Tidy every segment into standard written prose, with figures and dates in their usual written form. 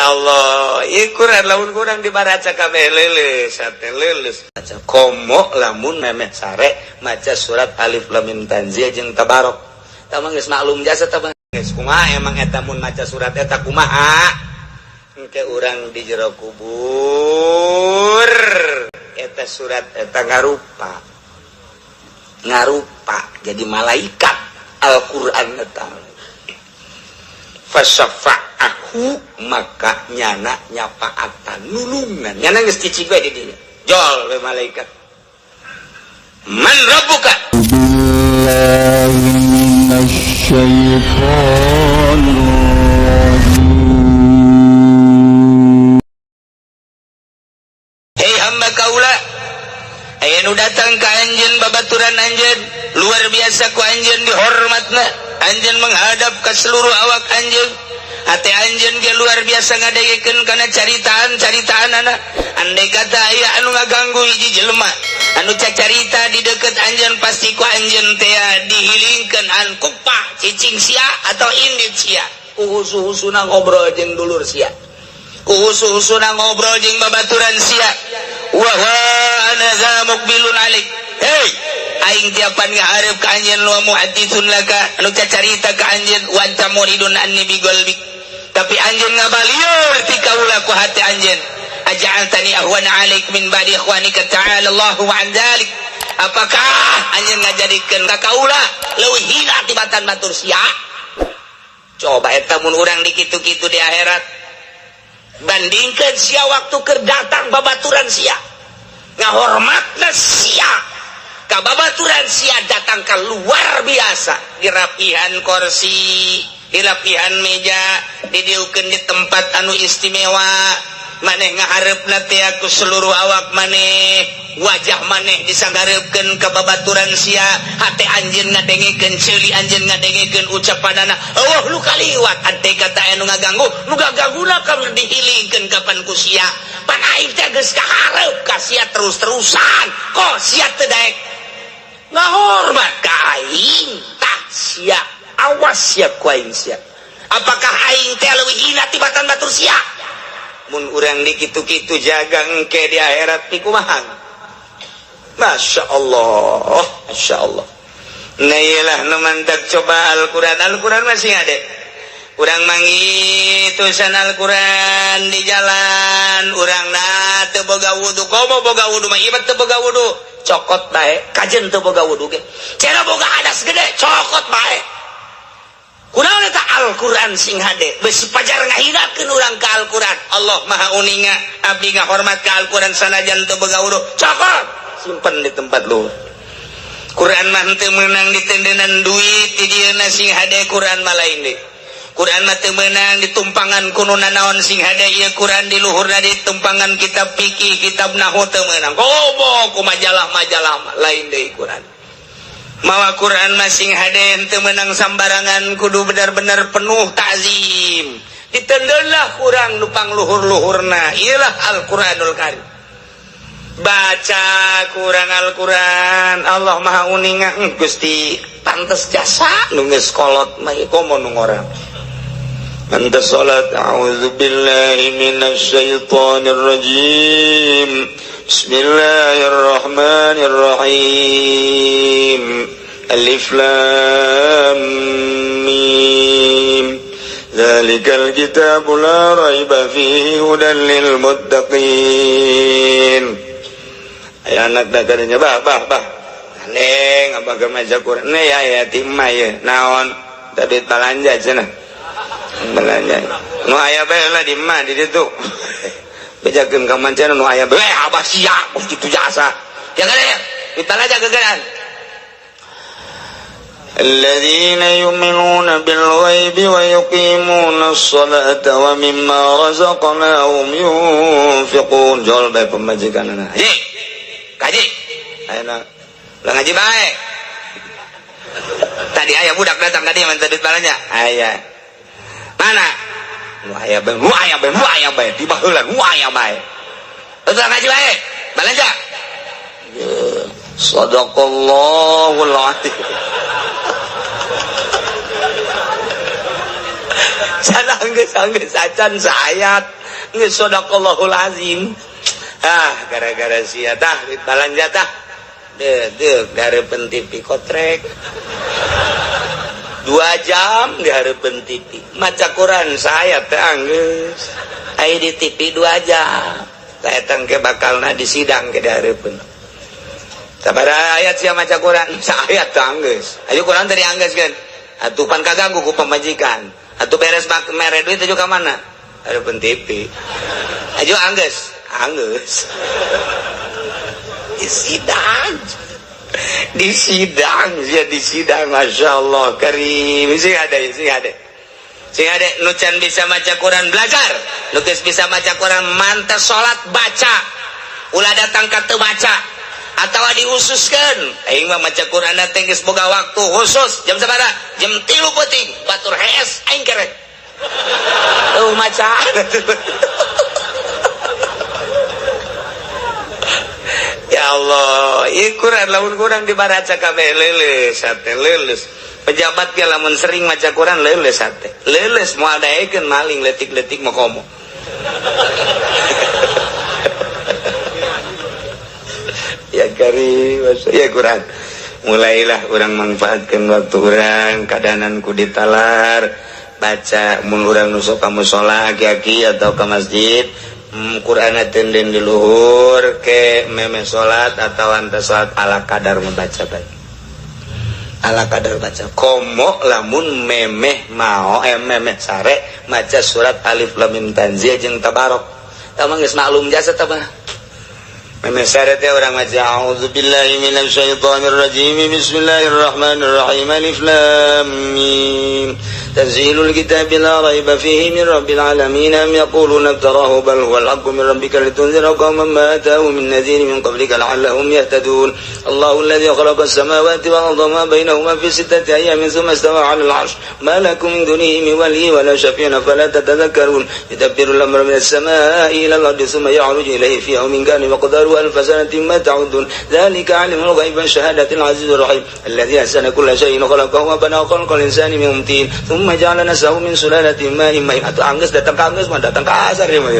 Masya Allah, ieu Quran lamun kurang dibaraca kabeh leuleus, hate leuleus. Komo lamun memeh sare maca surat Alif Lam Mim Tanzil jeung Tabarok. Tah mah geus maklum jasa tah mah. Geus kumaha emang eta mun maca surat eta kumaha? Engke urang di jero kubur eta surat eta ngarupa. Ngarupa jadi malaikat Al-Qur'an eta. Fasafa'ahu maka nyana nyapaatan nulungan nyana geus cicing we di dinya jol we malaikat man rabbuka billahi minasyaitonir rajim. Hei hamba kaula, aya nu datang ka anjeun babaturan anjeun luar biasa ku anjeun dihormatna, anjeun menghadap ke seluruh awak anjeun, hati anjeun ge luar biasa ngadengekeun kana caritaan-caritaan anak. Andai kata aya anu ngaganggu hiji jelema anu cacarita di deket anjeun, pasti ku anjeun teh dihilingkeun an kupa cicing sia atau indit sia, kuhusu-husuna ngobrol jeung dulur sia, kuhusu-husuna ngobrol jeung babaturan sia, wa wa ana za muqbilun alik. Hei, aing tiapan ngahareup ka anjeun wa muhadditsun laka anu cacarita ka anjeun wa anta muridun anni bi qalbik, tapi anjeun ngabalieur ti kaula ku hati anjeun. Aja'altani ahwana alaik min ba'di ikhwanika, ta'ala Allahu an dzalik. Apakah anjeun ngajadikeun ka kaula leuwih hina tibatan batur sia? Coba eta mun urang dikitu-kitu di akhirat, bandingkeun sia waktu keur datang babaturan sia ngahormatna sia ka babaturan sia datang ke luar biasa, dirapihan kursi, dirapihan meja, didiukeun di tempat anu istimewa, maneh ngaharepna teh ku seluruh awak maneh, wajah maneh disanggareupkeun ka babaturan sia, hate anjeun ngadengekeun, ceuli anjeun ngadengekeun ucapanana, eueuh nu kaliwat. Ante kata anu ngaganggu, nu gagangguna ka dihilingkeun kapan ku sia, pan aing teh geus kahareup ka sia terus-terusan, kok sia teu daek ngahormat ka aing? Tah sia, awas sia ku aing sia. Apakah aing teh leuwih hina tibatan batur sia? Mun urang dikitu-kitu jaga engke di akhirat pikumaha? Masya Allah, Masya Allah. Nah iyalah nu mantak coba Al-Quran. Al-Quran masih ada urang manggih tulisan Al-Quran di jalan, urang na teu boga wudu, komo boga wudu mah ieu teu boga wudu, cokot bae. Kajen teu boga wudu ge cenah boga hadas gede, cokot bae. Kunaon eta Al-Quran sing hade besi pajar ngahinakeun urang ka Al-Quran. Allah Maha uninga, abdi ngahormat ka Al-Quran sanajan teu boga wudu, cokot simpen di tempat luhur. Quran mah teu meunang ditendenan duit di dieu sing hade. Quran mah lain deui. Quran mah teu meunang ditumpangan kuno nanaon, sing hade ieu Quran di luhurna ditumpangan kitab fikih, kitab nahwu teu meunang, komo ku majalah-majalah lain deui. Quran mawa Quran masing hade teu meunang sambarangan, kudu benar-benar penuh ta'zim, ditendeunlah kurang nupang luhur-luhurna. Iyalah Al-Qur'anul Karim, baca kurang Al-Quran, Allah Maha uninga. Gusti pantes jasa nu geus kolot mah komo nu ngora pantes salat. A'udzubillahi minasyaitonir rajim, bismillahirrahmanirrahim, alif lam mim, dzalikal kitabu la raiba fihi hudan lil muttaqin. Aya anak da kadinya, bah bah bah, neng abah ge maca Quran nih ya, ya ti emak ya naon tadi balanja cenah, belanja nu aya bae lah di emak di ditu, bejakeun ka mancana nu aya bae abah siap kitu jasa ya kan ya ditalaja gegeran. الذين يؤمنون بالغيب ويقيمون الصلاة ومما رزقناهم ينفقون. Jol bae pemajikan haji kaji ayo lah ngaji bae. Tadi aya budak datang tadi minta duit balanja, aya mana nu aya bae, nu aya bae, nu aya bae di baheula nu aya bae. Udah ngaji bae balanja. Sadaqallahul azim. Sana geus geus acan saayat. Geus sadaqallahul azim. Ah, gara-gara sia tah duit balanja tah. Deuh, deuh dihareupeun TV kotrek. 2 jam dihareupeun TV. Maca Quran saayat teh anggeus. Aya di TV 2 jam. Tah eta engke bakalna di sidang ke dihareupeun. Sabaraha ayat sia maca Quran? Saayat teh anggeus. Ayo Quran tadi anggeus kan. Atuh pan kaganggu ku pamajikan. Atuh beres mere duit atuh ka mana? Hareupeun TV. Ayo anggeus, anggeus. Di sidang. Di sidang sia di sidang, Masya Allah karim. Sing ada, sing ada. Sing ada nu can bisa maca Quran belajar. Nu geus bisa maca Quran mantas salat baca. Ulah datang ka teu maca. Atawa dihususkeun. Aing mah maca Quran teh geus boga waktu khusus jam sabaraha? Jam 3 peuting batur hees aing kerek. Tuh maca. Ya Allah, ieu Quran lamun kurang dibaraca kabeh leuleus hate leuleus. Pejabat ge lamun sering maca Quran leuleus hate. Leuleus moal daekeun maling leutik-leutik mah komo. Ya karim, ya Quran. Mulailah orang manfaatkan waktu orang kadanan ku ditalar baca mun urang nu sok ka mushola aki-aki atau ka masjid Quran tenden di luhur ke meme salat atau anta salat ala kadar membaca baik. Ala kadar baca. Komo lamun memeh mao memeh sare maca surat Alif Lam Mim Tanzil jeung Tabarok. Tah mah geus maklum jasa tah mah. Memeh sare teh urang maca a'udzubillahi minasyaitonir rajim bismillahirrahmanirrahim alif lam mim tanzilul kitabi la raiba fihi min rabbil alamin am yaquluna iftarahu bal huwal haqqu min rabbika litunzira qauman ma atahum min nadhirin min qablika la'allahum yahtadun Allahu alladhi khalaqa as-samawati wal arda ma bainahuma fi sittati ayyamin thumma istawa 'alal 'arsy ma lakum min dunihi min waliyyin wa la syafi'in fala tatadhakkarun yudabbirul amra minas samaa'i ilal ardi thumma ya'ruju ilayhi fi yawmin kana miqdaruhu alfa sanatin ma ta'udun dzalika 'alimul ghaibi wasyahadatil 'azizur rahim alladhi ahsana kulla syai'in khalaqahu wa bana khalqal insani min tin thumma ja'ala nasahu min sulalatin ma'in mahin. Atau anggeus datang ka anggeus mah datang ka asar ieu mah.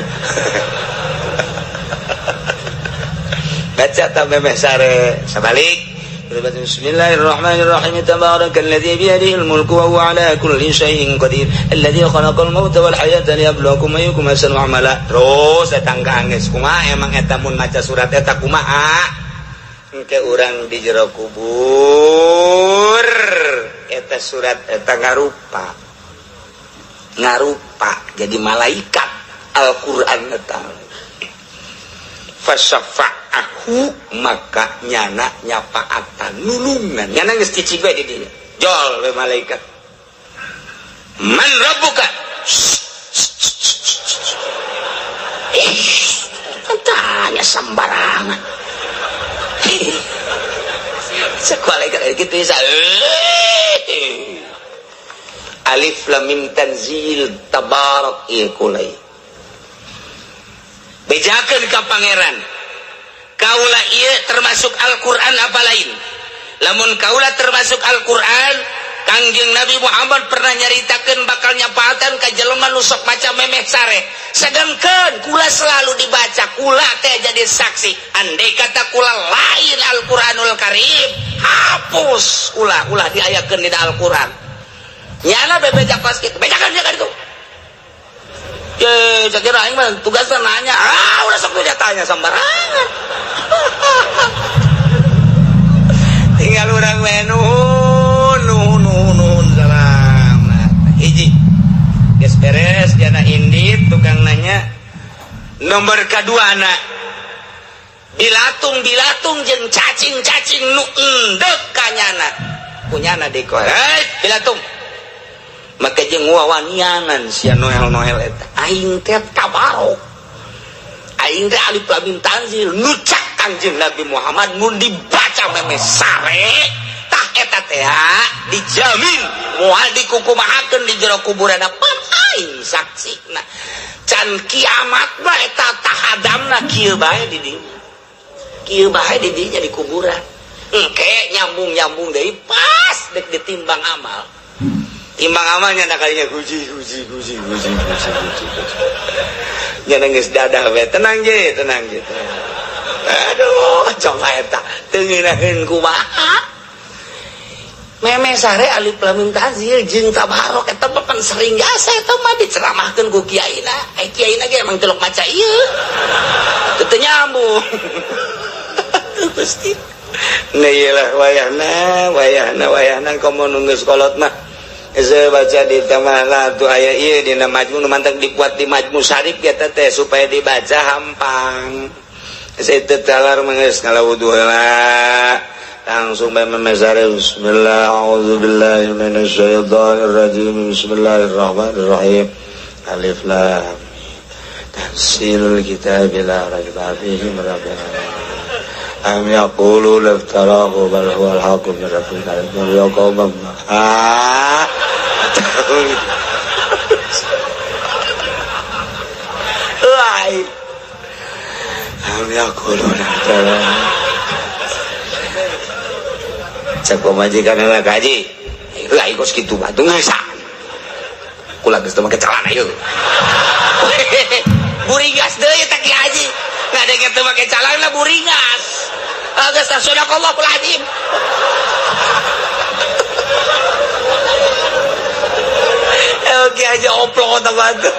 Baca ta memeh sare sabalik. Bismillahirrahmanirrahim tabarakalladzi biyadihil mulku wa huwa ala kulli syai'in qadir alladzi khalaqal mauta wal hayata liyabluwakum ayyukum ahsanu amala. Terus datang ka anggeus kumaha emang eta mun maca surat eta kumaha? Engke urang di jero kubur eta surat eta ngarupa ngarupa jadi malaikat Al-Qur'an eta fasyafa'ahu maka nyana nyapaatan nulungan nyana geus cicing bae di dinya jol we malaikat man rabbuka ih tanya sembarangan. Sekolah gitu ya. Alif Lam Mim Tanzil Tabarak ieu kulai. Bejakeun ka pangeran. Kaula ieu termasuk Al-Qur'an apa lain? Lamun kaula termasuk Al-Qur'an, Kangjeng Nabi Muhammad pernah nyaritakeun bakal nyapaatan ka jelema nu sok maca memeh sare. Sedangkan kula selalu dibaca, kula teh jadi saksi. Andai kata kula lain Al-Qur'anul Karim, hapus kula, ulah diayakeun dina Al-Qur'an. Nyana bebeja kos kitu, bejakeun nya ka ditu. Ye, sakira aing mah tugasna nanya. Ah, ulah sok tanya sembarangan. Tinggal urang we nuhun nuhun nuhun salamat. Hiji. Geus beres jana indit tukang nanya. Nomor kadua anak. Bilatung-bilatung jeung cacing-cacing nu endek ka nyana. Kunyana dikoe. Hei, bilatung. Maka jeung wawanianan sia noel-noel eta. Aing teh tabarok. Aing teh alif lam mim tanzil nu cak Kangjeng Nabi Muhammad mun dibaca memeh sare tah eta teh dijamin moal dikukumahakeun di jero kuburanna pan aing saksina. Can kiamat mah eta tahadamna kieu bae di dinya. Kieu bae di dinya di kuburan. Engke nyambung-nyambung deui pas dek ditimbang amal. Timbang amalnya nakalinya guji guji guji guji guji guji. Nya geus dadah we tenang je, tenang je. Aduh, coba eta teu ngeunaheun kumaha. Meme sare alif lam mim tanzil jeung tabarok eta mah pan sering jasa eta mah diceramahkeun ku kiaina. Ai kiaina ge emang telok maca ieu. Teu nyambung. Gusti. Nah iyalah wayahna wayahna wayahna komo nu geus kolot mah. Geus baca di tamah lah tuh aya ieu dina majmu nu mantep dibuat di majmu syarif eta teh supaya dibaca hampang. Geus teu talar mah geus ngala wudu heula. Langsung bae memesare bismillah a'udzubillahi minasyaitonirrajim bismillahirrahmanirrahim alif lam mim tanzilul kitabi la raiba fihi min rabbil alamin am yaqulu laftarahu bal huwal haqqu min rabbika ya qawm ah ai am yaqulu laftarahu cek pamajikan anak haji lah ikut segitu batu ngasa kula geus teu make celana ieu buringas deui teh ki haji ngadenge teu make celana buringas geus tah sadaqallahul azim ki haji oplok eta batu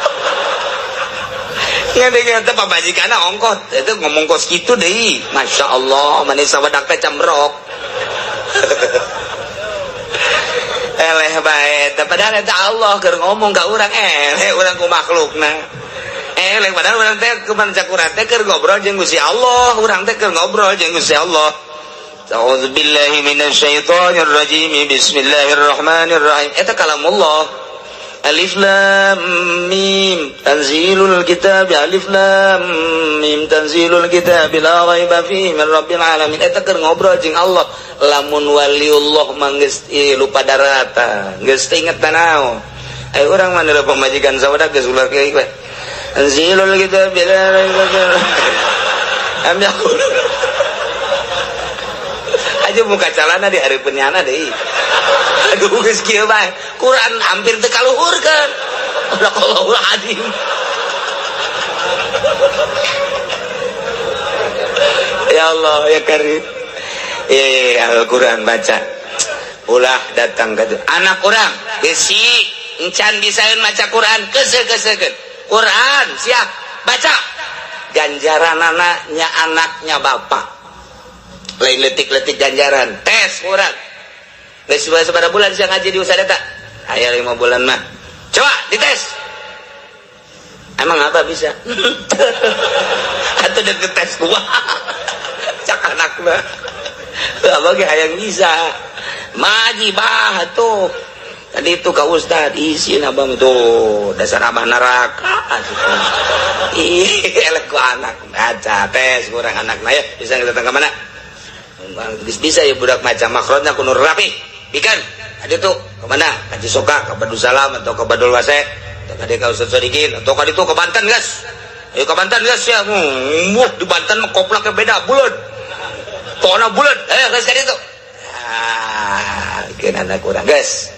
ngadenge teh pamajikanna ongkot itu ngomong kos kitu deui masyaallah manis sawedak teh camrok eleh bae padahal eta Allah keur ngomong ka urang eleh urang ku makhlukna eleh padahal urang teh kumaha cak urang teh keur ngobrol jeung Gusti Allah urang teh keur ngobrol jeung Gusti Allah. A'udzubillahi minasyaitonir rajim bismillahirrahmanirrahim eta kalamullah alif lam mim tanzilul kitab alif lam mim tanzilul kitab la raiba fihi min rabbil alamin eta keur ngobrol jeung Allah lamun waliullah mah geus lupa darata geus teu inget naon aya urang mah neuleuh pamajikan sawadak geus ulah kieu we tanzilul kitab la raiba fihi am yaqulu aja muka calana di hareupeun nyana deui. Aduh geus kieu bae. Quran hampir teu kaluhurkeun. Sadaqallahul azim. Ya Allah ya Karim. Al-Quran baca. Ulah datang ka anak urang besi encan bisaeun maca Quran keuseuh-keuseuhkeun. Quran siap baca. Ganjaranana nya anaknya bapak. Lain letik-letik ganjaran tes urang geus sabaraha bulan sia ngaji di Ustaz eta aya 5 bulan mah coba dites emang apa bisa atuh deuk dites kumaha cak anak mah abah ge hayang bisa maji bah atuh tadi itu ka Ustaz isin abah tuh dasar abah neraka ih elek ku anak baca tes kurang anakna ya bisa datang ka mana bisa ya budak macam makrotnya kunur rapi bikan ada tuh kemana ka Cisoka ke Badul Salam atau ke Badul Wase atau ke Deka Ustaz Sodikin atau ke itu ke Banten guys ayo ke Banten guys ya wuh di Banten mah koplaknya beda bulat tona bulat ayo guys ke itu ah bikin anak kurang guys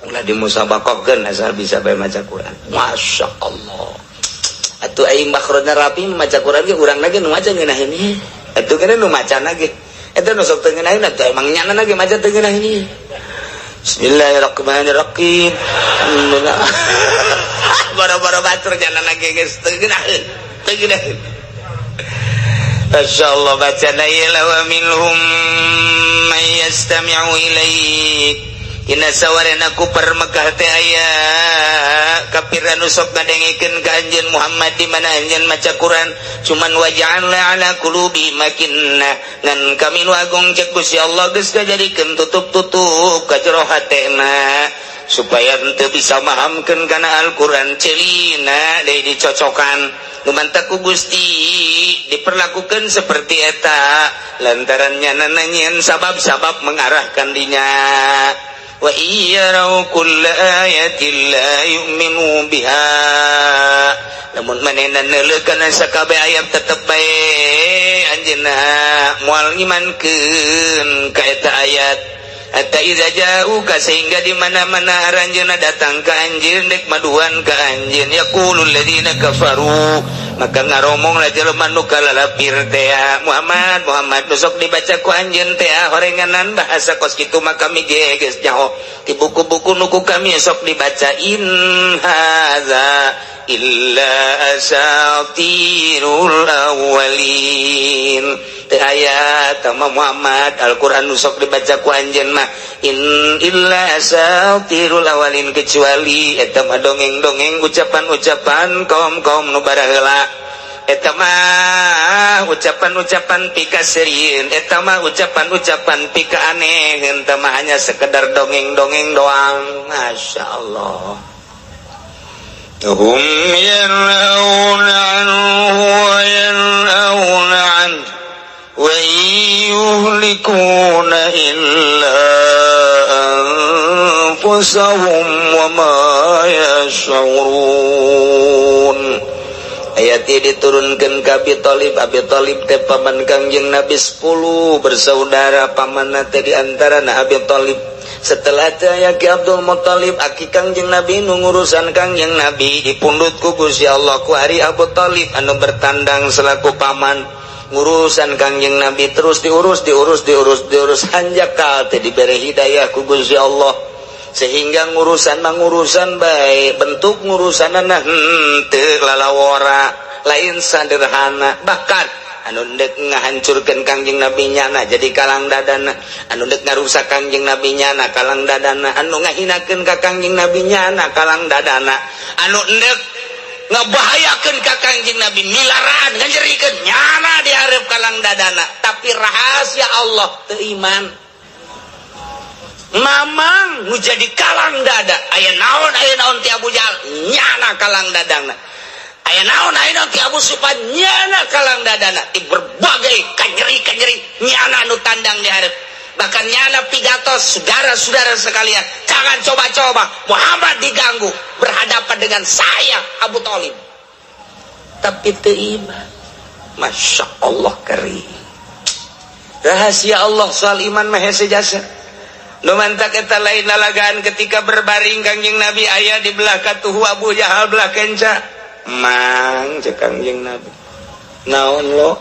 ulah dimusabaqahkeun asal bisa bae maca Quran Masya Allah atuh aing makrotna rapi maca Quran ge urang lagi nu maca ngeunaheun ieu atuh kana nu maca lagi eta nu sok teu ngeunaheun atuh emang nyana lagi maca teu ngeunaheun ieu. Bismillahirrahmanirrahim. Alhamdulillah. Boro-boro batur nyana lagi geus teu ngeunaheun. Teu ngeunaheun. Masyaallah bacana ieu wa minhum may yastami'u ilaik. Dina sawarena ku Mekah teh aya kafir anu sok ngadengikeun ka anjeun Muhammad di mana anjeun maca Quran cuman waja'alna ala qulubi makinna ngan kami nu agung cek Gusti Allah geus kajadikeun tutup-tutup ka jero hatena supaya henteu bisa mahamkeun kana Al-Qur'an celina deui dicocokan lumantak ku Gusti diperlakukan seperti eta lantaran nyana nanyian sabab-sabab mengarahkan dinya. Wa iyyarau kulla ayatin la yu'minu biha lamun manehna neuleukeun sakabeh ayat tetep bae anjeunna moal ngimankeun ka eta ayat. Hatta iza ja'uka, sehingga di mana-mana aranjeunna datang ka anjeun, dek maduan ka anjeun, yaqulul ladzina kafaru, maka ngaromong lah jelema nu kalalapir teh, "Muhammad, Muhammad, nu sok dibaca ku anjeun teh horenganan bahasa kos kitu mah kami ge geus nyaho di buku-buku nu ku kami sok dibaca. In hadza illa asatirul awwalin." Teu aya tama Muhammad, Al-Qur'an nu sok dibaca ku anjeun mah in illa asatirul awwalin, kecuali eta mah dongeng-dongeng, ucapan-ucapan kaum-kaum nu baraheula. Eta mah ucapan-ucapan pikaseurieun, eta mah ucapan-ucapan pika aneh, eta mah hanya sekedar dongeng-dongeng doang. Masya Allah. Hum yanhauna anhu wa yanhauna anhu wa yuhlikuna illa anfusahum wa ma yash'urun. Ayat ini diturunkan ke Abi Thalib. Abi Thalib teh paman Kangjeng Nabi, 10 bersaudara, paman teh di antara Abi Thalib. Setelah teh Ki Abdul Muthalib, aki Kangjeng Nabi, nu ngurusan Kangjeng Nabi dipundut ku Gusti Allah ku ari Abu Thalib anu bertandang selaku paman ngurusan Kangjeng Nabi. Terus diurus, diurus, diurus, diurus, hanjakal teh diberi hidayah ku Gusti Allah, sehingga ngurusan mangurusan baik bentuk ngurusan nah henteu lalawora, lain sederhana. Bahkan anu dek ngahancurkeun Kangjeng Nabi nyana jadi kalang dadana, anu dek ngarusak Kangjeng Nabi nyana kalang dadana, anu ngahinakeun ka Kangjeng Nabi nyana kalang dadana, anu endek ngebahayakeun ka Kangjeng Nabi, milaraan nganyerikeun, nyana dihareup kalang dadana. Tapi rahasia Allah, teu iman. Mamang nu jadi kalang dada, aya naon, aya naon ti Abu Jahal, nyana kalang dadana. Aya naon, aya naon ti Abu Sufyan, nyana kalang dadana. Di berbagai kanyeri-kanyeri nyana nu tandang di hareup. Bahkan nyana pidato, "Saudara-saudara sekalian, jangan coba-coba Muhammad diganggu, berhadapan dengan saya Abu Thalib." Tapi teu iman. Masya Allah, keri rahasia Allah soal iman mah hese jasa. Nu mantak eta lain lalagaan ketika berbaring Kangjeng Nabi, aya di belah katuhu Abu Jahal, belah kenca. "Mang," cek Kangjeng Nabi, "naon lo?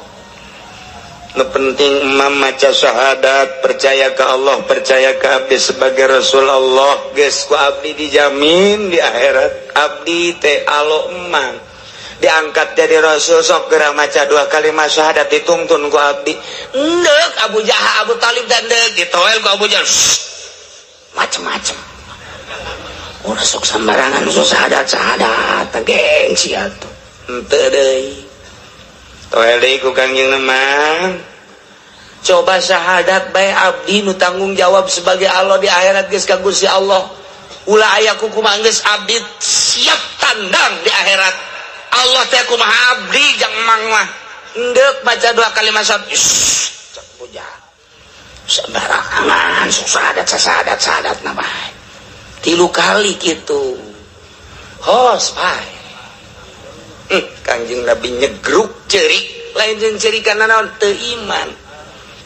Nu penting emam maca syahadat, percaya ke Allah, percaya ke abdi sebagai Rasul Allah, geus ku abdi dijamin di akhirat abdi teh alo emang diangkat jadi Rasul. Sok geura maca dua kalimat syahadat, dituntun ku abdi." Endek Abu Jahal, Abu Talib dan endek ditoel ku Abu Jahal, "Macem-macem, ulah sok sembarangan sok syahadat syahadat, gengsi atuh." Henteu deui, toel deui ku Kangjeng, "Mang, coba syahadat bae, abdi nu tanggung jawab sebagai Allah di akhirat geus ka Gusti Allah. Ulah aya kumaha geus abdi siap tandang di akhirat. Allah teh kumaha abdi jang mang mah." Endek baca dua kalimat syahadat, cek Abu Jahal, "Sembarangan sok syahadat syahadat syahadat." Nah, bae tilu kali gitu, hos bae. Kangjeng Nabi nyegruk cerik, lain jeung cerik karena naon? Teu iman.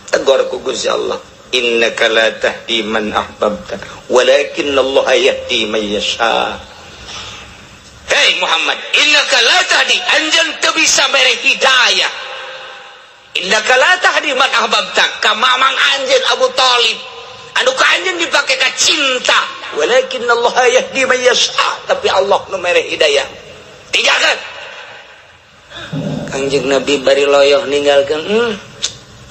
Tegor ku Gusti Allah, "Innaka la tahdi man ahbabta walakin Allah yahdi man yasha." Hei Muhammad, innaka la tahdi, anjeun teu bisa mere hidayah. Innaka la tahdi man ahbabta, ka mamang anjeun Abu Thalib anu ka anjeun dipake ka cinta. Walakin Allah yahdi man yasha, tapi Allah nu mere hidayah. Tinggalkan. Kangjeng Nabi bari loyoh ninggalkeun,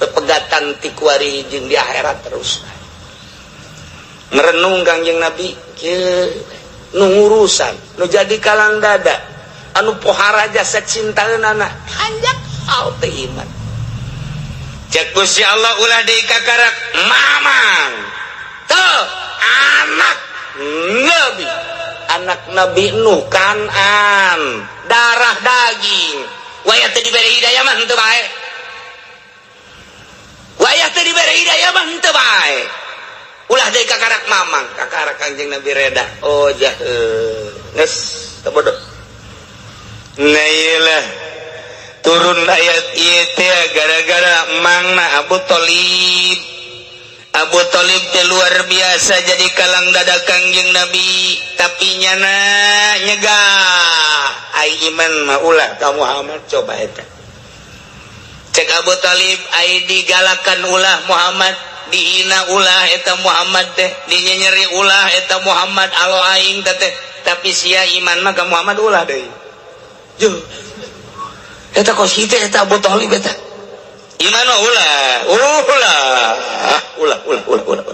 pepegatan ti kuari jeung di akhirat. Terus merenung Kangjeng Nabi kieu, nu ngurusan, nu jadi kalang dada, anu pohara jasa cintaeunana, hanjak teu iman. Cek Gusti Allah, "Ulah deui kakarak mamang tuh anak Nabi, anak Nabi Nuh Kanan, darah daging. Wayah teu dibere hidayah mah henteu bae, wayah teu dibere hidayah mah henteu bae. Ulah deui kakarak mamang." Kakarak Kanjeng Nabi reda. Oh jah, geus teu bodoh. Nah, iyalah turun ayat ieu teh gara-gara mangna Abu Thalib. Abu Thalib teh luar biasa jadi kalang dada Kangjeng Nabi, tapi nyana nyegah ai iman mah ulah ka Muhammad. Coba eta cek Abu Thalib, ai digalakan ulah Muhammad, dihina ulah eta Muhammad teh, dinyenyeri ulah eta Muhammad, alo aing teh, tapi sia iman mah ka Muhammad ulah deui. Juh. Eta kos kitu eta Abu Thalib eta. Iman mah ulah, ulah, ulah, ulah, ulah, ulah.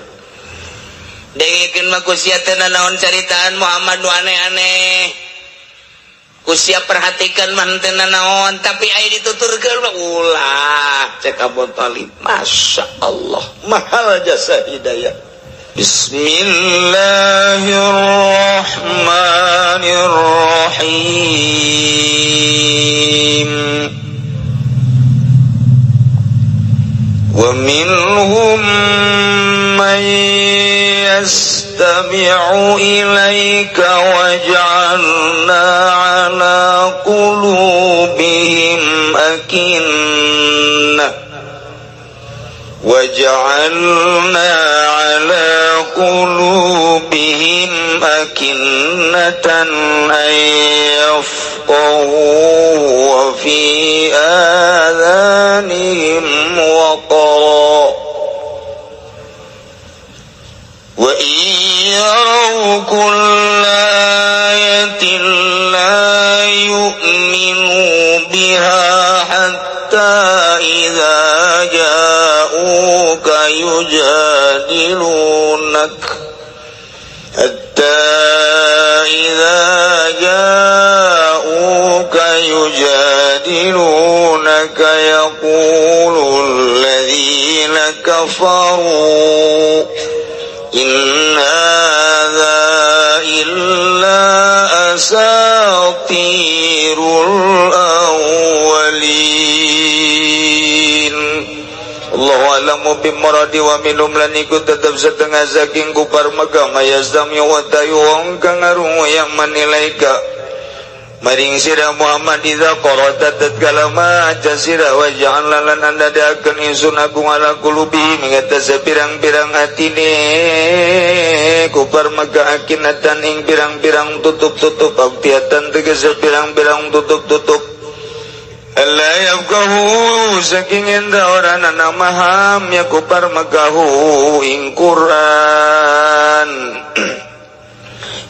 Dengekeun mah ku sia teh naon caritaan Muhammad nu aneh-aneh. Ku sia perhatikan mah teu naon, tapi aya dituturkeun mah ulah. Cek Abu Thalib, Masya Allah, mahal jasa hidayah. Bismillahirrahmanirrahim. ومنهم من يستمع إليك وجعلنا على قلوبهم أكنة وجعلنا على قلوبهم أكنة أن يفقهوا وفي آذانهم وقرا وإن يروا كل آية لا يؤمنوا بها حتى إذا جاءوك يجادلونك حتى إذا جاءوك يجادلونك يقول الذين كفروا إن هذا إلا أساطير الأولين. Allahu a'lamu bimuradi wa minhum lan iku tetep setengah saking kupar Mekah mayastami wa tayu wong kang ngarungu yang menilai ka maring sira Muhammad idza qara'ta tatkala maca sira wa ja'alna lan andadakeun ingsun agung ala qulubi mengatasi pirang-pirang atine kupar Mekah akinatan ing pirang-pirang tutup-tutup aktiatan tegese pirang-pirang tutup-tutup alla yafqahu saking enda ora nana maham ya kupar Mekahu ing Quran.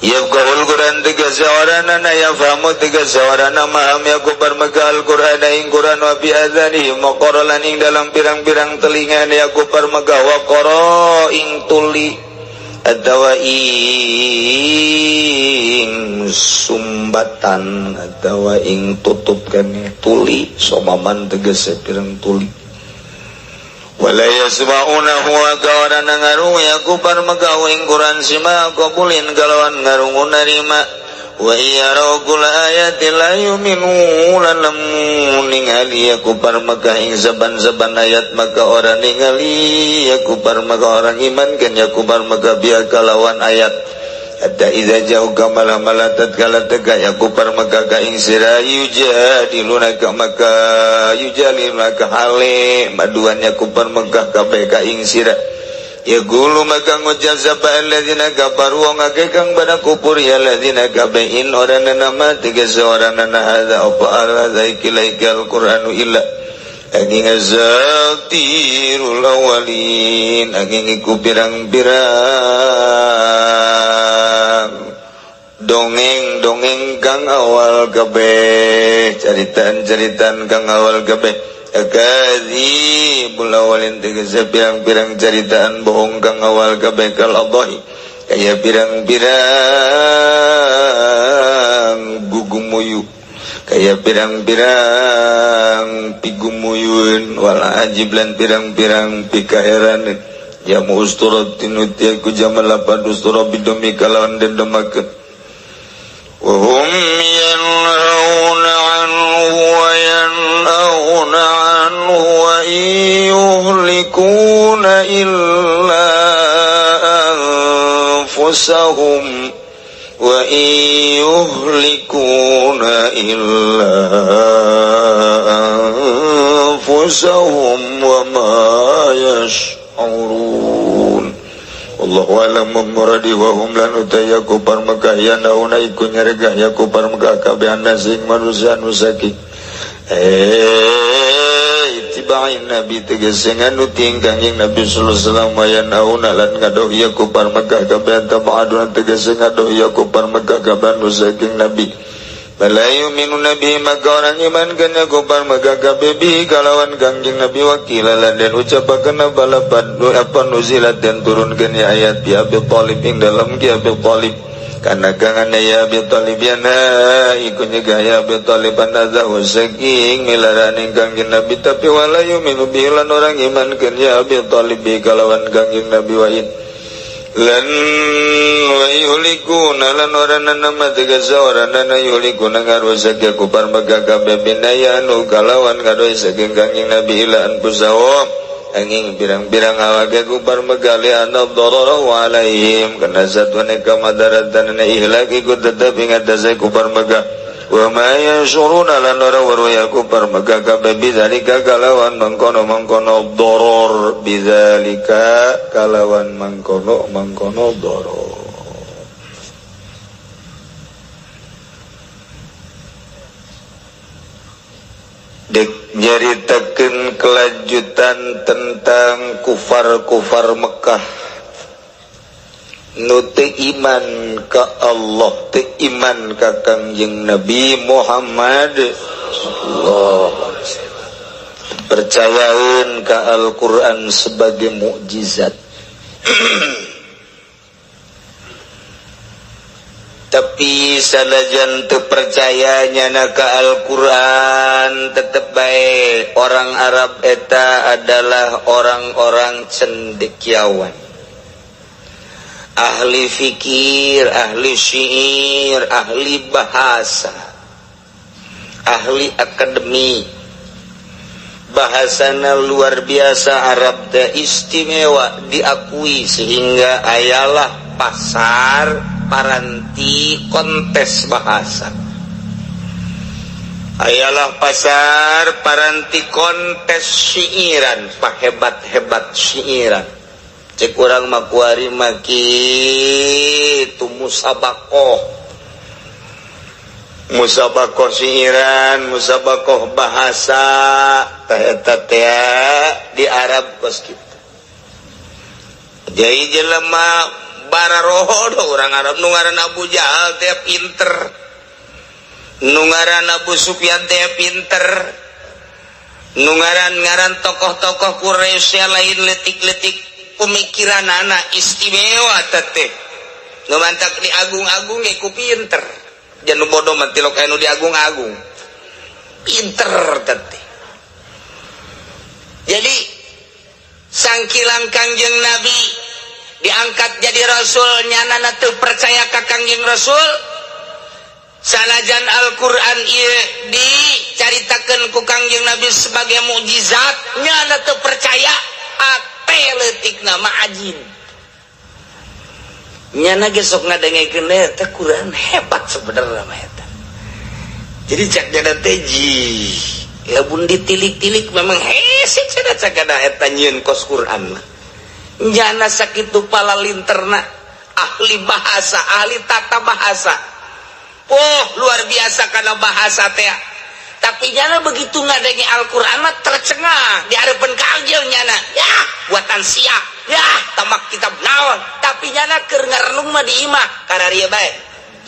Yafqahul Quran tegese ora nana yafhamu tegese ora nana maham ya kupar Mekah al Quran ing Quran wa bi adzanihim waqara lan ing dalam pirang-pirang telinga ya kupar Mekah waqara ing tuli atawa ing sumbatan atawa ing tutup kene tuli somaman tegese pirang tuli wala yasma'unahu wa kawana ngarungu ya kupar Mekah ing Quran sima qabulin kalawan ngarungu narima wa yarau kula ayatin la yu'minu lan lamun ningali ya kupar Mekah ing saban-saban ayat maka ora ningali ya kupar Mekah orang iman kan ya kupar Mekah biar kalawan ayat hatta idza ja'uka malah tatkala teka ya kupar Mekah ka ing sira yujadilunaka maka yujalilunaka hale maduan ya kupar Mekah kabeh ka ing sira ya gulu maka ngucap sapa alladzina kafaru wong akeh kang pada kufur ya alladzina kabain ora nama tegese ora nana hadza apa hadza iki laika alquranu illa angin azatirul awalin angin iku pirang-pirang dongeng-dongeng kang awal kabeh caritaan-caritaan kang awal kabeh akadzibul awalin tegese pirang-pirang caritaan bohong kang awal kabeh kal adhi kaya pirang-pirang gugumuyu kaya pirang-pirang pigumuyun wala ajib lan pirang-pirang pikaheran jamu usturat tinuti aku jamal lapad ustura bidumi kalawan dendemakeun wa hum yanhauna anhu wa yanhauna anhu wa yuhlikuna illa anfusahum wa yuhlikuna illa anfusahum wa ma yash'urun. Allahu a'lam muradi wa hum lan utaya kufar Mekah yanauna iku nyeregah ya kufar Mekah kabehan sing manusia nusaki itiba'in nabi tegese nganuti Kangjeng Nabi sallallahu alaihi wasallam yanauna lan ngadoh ya kufar Mekah kabehan tabaadun tegese ngadoh ya kufar Mekah kabehan saking nabi. Bala yu'minu nabi maka orang iman kana kufar Mekah kabeh bi kalawan Kangjeng Nabi wakila lan den ucapaken balapan apa nuzilat dan turunkeun ya ayat bi Abi Thalib ing dalam ki Abi Thalib kana kangane ya Abi Thalib yana iku nyegah ya Abi Thalib anazahu saking milarane Kangjeng Nabi tapi wala yu'minu bi lan orang iman kana ya Abi Thalib bi kalawan Kangjeng Nabi wa in lan wa yuhlikuna lan oranana mategasa oranana yuhlikuna ngarusak ya kufar Mekah kabeh binayanu kalawan ngadoy saking Kangjeng Nabi ila anfusahum angin pirang-pirang awake kufar Mekah li anna darara alaihim kana satune kamadaratan ihlak iku tetep ing atase kufar Mekah wa ma yanshuruna lan ora weruh ya kufar Mekah kabeh bidzalika kalawan mengkono-mengkono doror bidzalika kalawan mengkono-mengkono doror. Dek nyaritakeun kelanjutan tentang kufar-kufar Mekah nu teu iman ka Allah, teu iman ka Kangjeng Nabi Muhammad sallallahu alaihi wasallam. Percayaeun ka Al-Qur'an sebagai mukjizat. Tapi sanajan teu percaya nyana ka Al-Qur'an tetep bae orang Arab eta adalah orang-orang cendekiawan, ahli fikir, ahli syair, ahli bahasa, ahli akademi. Bahasana luar biasa Arab teh istimewa diakui sehingga ayalah pasar paranti kontes bahasa. Ayalah pasar paranti kontes syairan, pahebat-hebat syairan. Cek urang mah kuari mah kitu musabakoh. Musabakoh syairan, musabakoh bahasa, tah eta teh di Arab kos kitu. Jadi jelema bararoho orang Arab nu ngaran Abu Jahal teh pinter, nu ngaran Abu Sufyan teh pinter, nu ngaran-ngaran tokoh-tokoh Quraisy lain letik-letik pemikiran anak istimewa teteh nu mantak diagung-agung ge ku pinter. Jangan nu bodoh mah tilok anu diagung-agung pinter teteh. Jadi sangkilang Kangjeng Nabi diangkat jadi rasul nyanana teu percaya ka Kangjeng Rasul sanajan Al-Qur'an ieu dicaritakeun ku Kangjeng Nabi sebagai mukjizat nyana teu percaya ate leutikna mah ajin nyana ge sok ngadengekeun eta Qur'an hebat sebenarnya mah eta. Jadi cak jada teh ji lamun ditilik-tilik memang hese cenah cakada eta nyieun kos Qur'an mah. Nyana sakitu pala linterna ahli bahasa, ahli tata bahasa. Oh, luar biasa kana bahasa teh. Tapi nyana begitu ngadenge Al-Qur'an mah tercengah di hareupeun kangjeng nyana. Yah, buatan sia. Yah, tamak kitab naon. Tapi nyana keur ngarenung mah di imah kararieu bae.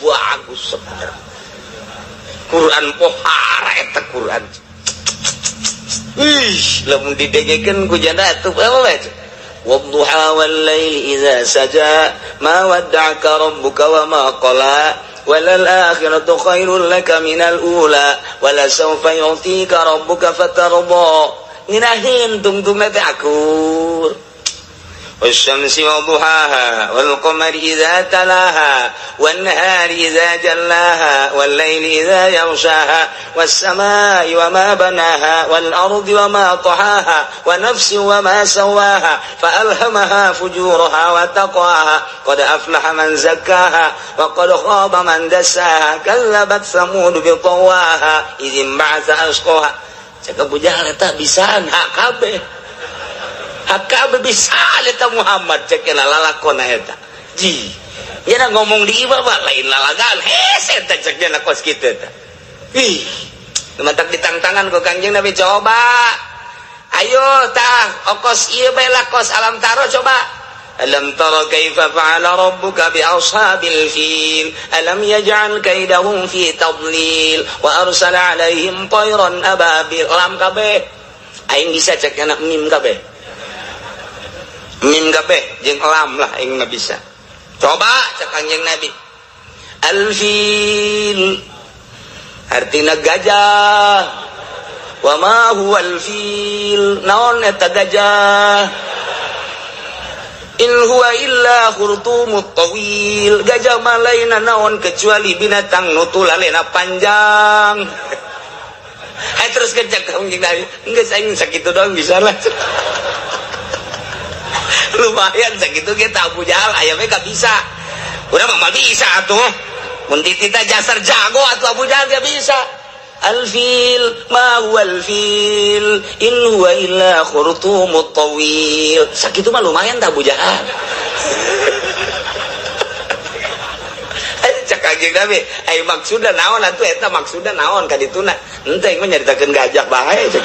Bagus sebenarnya. Quran pohara eta Quran. Ih, lamun didengekeun ku janda atuh apa bae. والضحى والليل إذا سجى ما ودعك ربك وما قلى وللآخرة خير لك من الأولى ولسوف يعطيك ربك فترضى nginahin tungtungna teh akur. والشمس وضحاها والقمر إذا تلاها والنهار إذا جلاها والليل إذا يغشاها والسماء وما بناها والأرض وما طحاها ونفس وما سواها فألهمها فجورها وتقواها قد أفلح من زكاها وقد خاب من دساها كذبت ثمود بطغواها إذ انبعث أشقاها. Cek Abu Jahal eta bisaan hak kabeh. Haka bisa eta Muhammad cek lalakona eta. Ji. Nya ngomong di imah mah lain lalagan. Hese eta cek nya kos kitu eta. Ih. Mantak ditangtangan ku Kangjeng Nabi, coba. Ayo tah okos ieu bae lah, kos alam taro coba. Alam tara kaifa fa'ala rabbuka bi ashabil fil, alam yaj'al kaidahum fi tadlil, wa arsala alaihim tayran ababil. Lam kabeh aing bisa cek anak, mim kabeh, mim kabeh jeung lam lah aing mah bisa. Coba cek Kanjeng Nabi, al fil artina gajah. Wa ma huwal fil, naon eta gajah? In huwa illa khurtumut tawil, gajah mah lain naon kecuali binatang nu tulalena panjang. Eh, terus kecek Kanjeng Nabi, geus aing sakitu doang bisa lah, lumayan sakitu. Kita Abu Jahal ayamnya gak bisa, udah mah bisa atuh, mun ditita jasar jago atuh. Abu Jahal gak bisa. Alfil, ma huwa alfil, in huwa illa khurtumut tawil, sakitu mah lumayan tak Abu Jahal. Cek Kanjeng Nabi, ai maksudna naon atuh eta, maksudna naon ka dituna? Henteu, aing mah nyaritakeun gajah bae cek.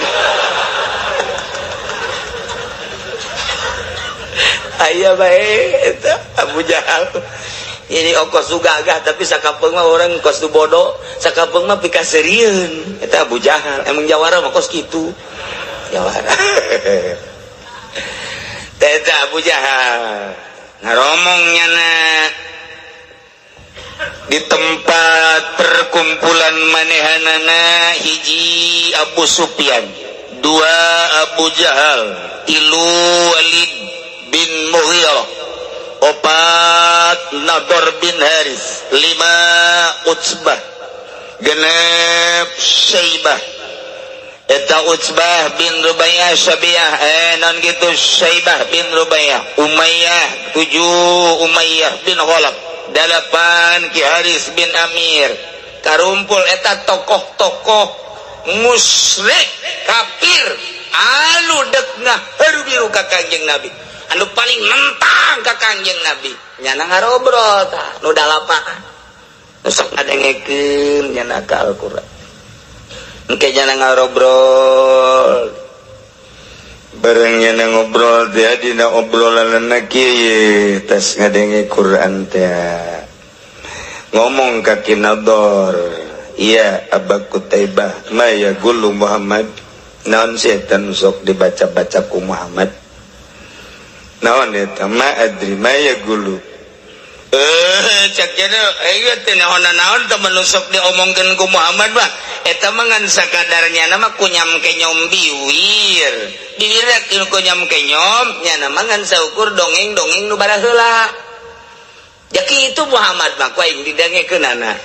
Aya bae eta Abu Jahal. Ini okos nu gagah, tapi sakapeung mah orang kos nu bodoh, sakapeung mah pikaseurieun. Eta Abu Jahal. Emang jawara mah kos kitu. Jawara. Eta Abu Jahal. Ngaromong nyana di tempat perkumpulan manehanana, hiji Abu Sufyan, dua Abu Jahal, tilu Walid bin Mughirah, opat Nador bin Haris, lima Utsbah, genep Syaibah. Eta Utsbah bin Rubaiyah, Syabiah, eh non gitu, Syaibah bin Rubaiyah, Umayyah, tujuh Umayyah bin Khalaf, dalapan Ki Haris bin Amir. Karumpul eta tokoh-tokoh musyrik kafir anu dek ngaharu biru ka Kanjeng Nabi, anu paling nentang ka Kanjeng Nabi. Nyana ngarobrol tah nu dalapan, nu sok ngadengekeun nyana ka Al-Qur'an. Engke nyana ngarobrol bareng, nyana ngobrol teh dina obrolan kieu, tas ngadenge Quran teh ngomong ka Ki Nador, "Iya, Aba Kutaibah, ma yaqulu Muhammad? Naon sih eta nu sok dibaca-baca ku Muhammad? Naon eta?" "Ma adri ma yaqulu." Eh, cek jadi eh teh naon naon teh nu sok diomongkeun ku Muhammad mah eta mah ngan sakadarnya nama kunyam kenyom biwir biwir kunyam kenyom, nya mah ngan saukur dongeng-dongeng nu baraheula. Ya kitu Muhammad mah, ku aing didengekeunana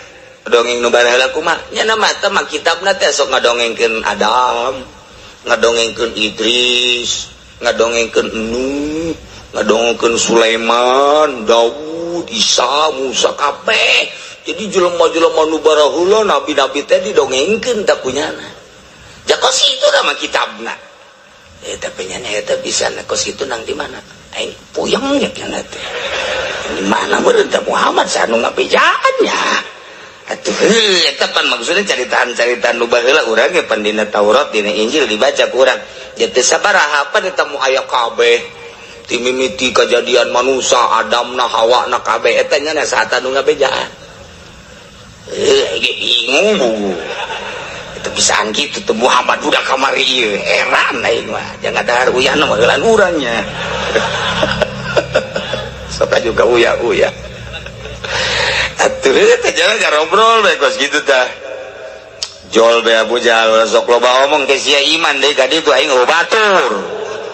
dongeng nu baraheula kumaha. Nya mah teh mah kitabna teh sok ngadongengkeun Adam, ngadongengkeun Idris, ngadongengkeun Nuh, ngadongengkeun Sulaiman, Daud, Isa, Musa kabeh. Jadi jelema-jelema nu baraheula, nabi-nabi teh didongengkeun tak kunyana. Ja kos itu nama kitabna. Eh, tapi nyana eta bisa na kos itu nang di mana? Aing puyeng ya nyana teh. Di mana meureun teh Muhammad sanu ngabejaannya? Atuh heuh, eta pan maksudnya caritaan-caritaan nu baheula urang ge pan dina Taurat, dina Injil dibaca ku urang. Ja teu sabaraha pan eta mu aya kabeh. Ti mimiti kejadian manusia, Adam na Hawa na kabeh eta nya saat nu ngabejaan. Eh, ge bingung. Itu bisaan gitu tuh Muhammad udah kamari ieu. Heran aing mah. Jangan dahar uyahna mah heulan urangnya. Sok juga uya-uya. Atuh teh jalan ngobrol bae kos gitu tah. Jol be Abu Jahal sok loba omong ke sia, iman deui ka ditu aing batur.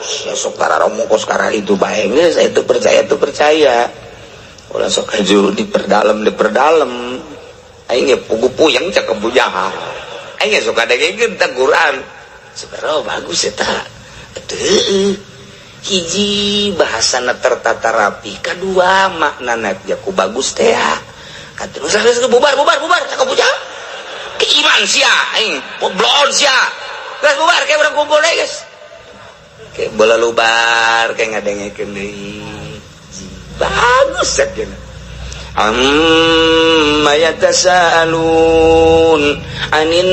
Sia sok kararomong kos itu bae, geus itu percaya itu percaya. Ulah sok haju diperdalam diperdalam. Aing ge pugu puyeng cek Abu Jahal. Aing ge sok kadengekeun tah Quran. Sebenarnya bagus eta. Atuh hiji bahasana tertata rapi, kedua maknana jaku bagus teh. Terus bubar bubar bubar cek Abu Jahal. Keiman sia aing, bloon sia. Geus bubar kayak urang kumpul deui geus. Kayak bola lubar kayak ngadengekeun deui. Bagus saja. Amma yatasaalun anin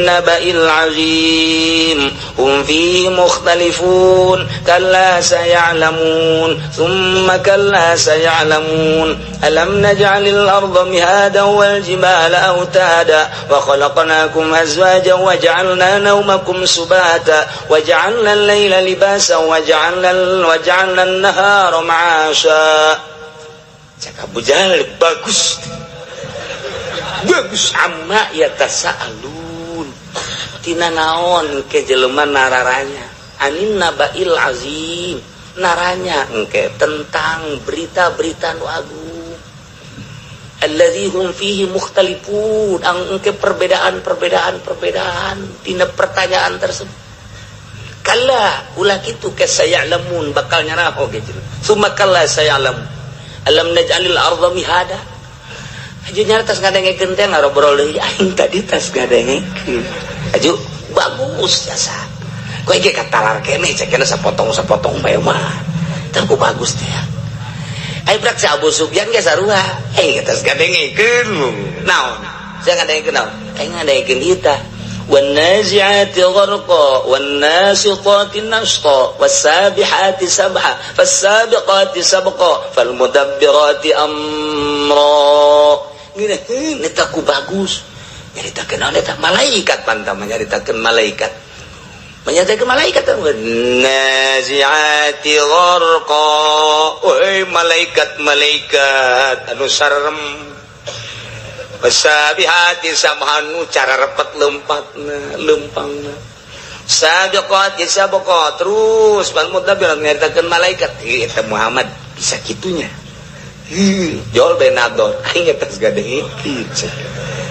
naba'il azim hum fihi mukhtalifun kalla saya'lamun thumma kalla saya'lamun alam naj'alil arda mihadan wal jibala autada wa khalaqnakum azwajan wa ja'alna nawmakum subata wa ja'alna al-laila libasan wa ja'alna an-nahara ma'asha. Cak Abu Jahal bagus. Bagus amma yatasaalun. Tina naon ke jelema nararanya. Anin naba'il azim. Naranya engke tentang berita-berita nu agung. Allazi hum fihi mukhtalifun. Engke perbedaan-perbedaan tina pertanyaan tersebut. Kalla ulah kitu ke saya'lamun bakal nyaraho ge jelema. Summa kalla saya'lamun. Alam naj'alil arda mihada. Aju nyara tas ngadengekeun teh ngarobrol deui aing tadi tas ngadengekeun. Aju bagus jasa. Kowe ge katalar keneh cekena sapotong-sapotong bae mah. Teu bagus teh. Ai brak si Abu Sufyan ge sarua. Eh tas ngadengekeun. Naon? Sia ngadengekeun naon? Aing ngadengekeun ieu tah. والنازعات غرقا والناشطات نشطا والسابحات سبحا فالسابقات سبقا فالمدبرات أمرا. Ngeunaheun eta ku bagus. Nyaritakeun naon eta malaikat pantama nyaritakeun malaikat. Menyatakan malaikat nazi'ati gharqa. Oi malaikat-malaikat anu sarem. Wasabihati sabhanu cara repet lempatna lempangna. Sabiqati sabqa terus bal mudabbirat nyaritakeun malaikat. Eta Muhammad bisa kitunya. Jol benador aing eta gadengekeun.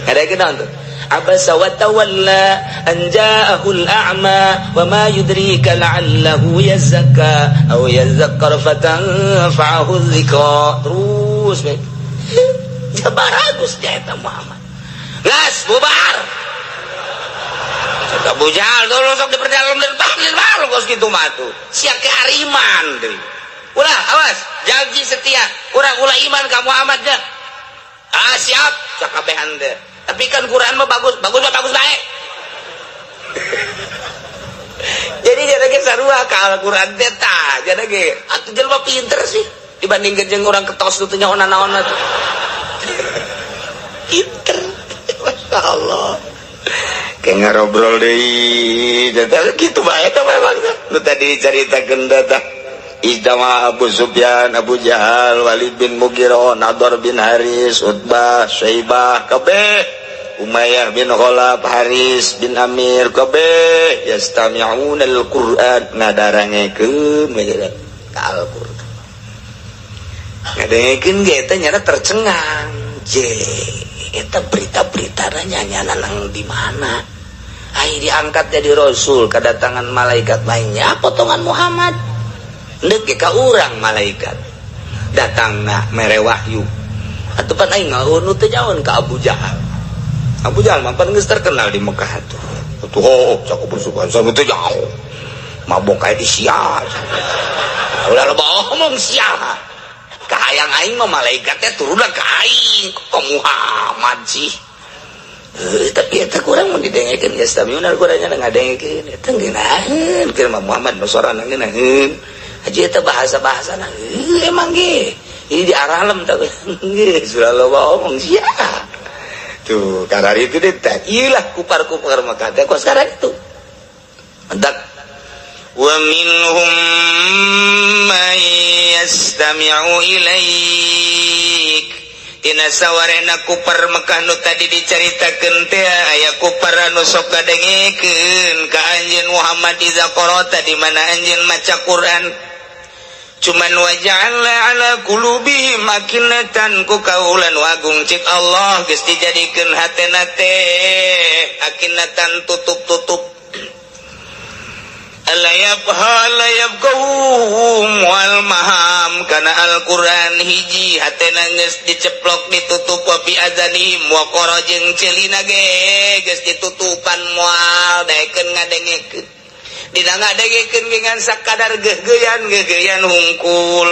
Ngadengekeun naon tuh? Abasa wa tawalla an ja'ahul a'ma wa ma yudrika la'allahu yazakka aw yazakkar fatanfa'ahu dzikra. Terus bae. Baragus dia eta Muhammad. Gas bubar. Cek Abu Jahal tuh sok diperdalam dan balu kos kitu mah tuh. Sia ke ariman deui. Ulah awas, janji setia. Urang ulah iman ka Muhammad dah. Ah siap sakabehan teh. Tapi kan Quran mah bagus, bagus mah bagus bae. Jadi jadi ge sarua ka Al-Quran teh tah, jadi ge atuh jelema pinter sih dibandingkeun jeung urang ketos teu nyaho naon atuh. Pinter, masya Allah. Kayak ngarobrol deui, gitu bae teh memang. Nu tadi caritakeun teh Ijtama Abu Sufyan, Abu Jahal, Walid bin Mughirah, Nadhr bin Haris, Utbah, Syaibah, kabeh, Umayyah bin Khalaf, Haris bin Amir, kabeh yastami'una al-Qur'an ngadarangekeun ka Al-Qur'an. Ngadengekeun ge teh nyana tercengang. Je, eta berita-berita nyana nang di mana? Ai diangkat jadi rasul, kedatangan malaikat lainnya potongan Muhammad. Ndek ge ka urang malaikat. Datangna mere wahyu. Atuh pan aing ngaunu teu nyaon ka Abu Jahal. Abu Jahal mah pan geus terkenal di Mekah atuh. Atuh oh, cak Abu Sufyan teu jauh. Mabok kae di sia. Ulah loba omong sia. Kahayang aing mah malaikatnya turunlah ka aing ke Muhammad sih. Tapi eta kurang mun didengekeun geus tamiunar kurangnya ngadengekeun eta ngeunaheun keur mah Muhammad nu sorana ngeunaheun. Haji eta bahasa-bahasana emang ge. Ini di aralem tah geus ulah loba omong sia. Tuh karena itu deh teh ieulah kupar-kupar maka teh kok sekarang itu. Mentak wa minhum man yastami'u ilaik. Tina sawarena kupar Mekah nu tadi dicaritakeun teh aya kupar anu sok kadengekeun ka anjeun Muhammad iza qara'ta di mana anjeun maca Quran. Cuman waja'alna ala qulubihim akinatan ku kaulan wagung cik Allah geus dijadikeun hatena teh akinatan tutup-tutup. Alayabqahum wal maham kana Al-Qur'an hiji hatena geus diceplok ditutup wa bi azanihim wa qara jeung ceulina ge geus ditutupan moal daekeun ngadengekeun. Dina ngadengekeun ge ngan sakadar geugeuyan geugeuyan hungkul.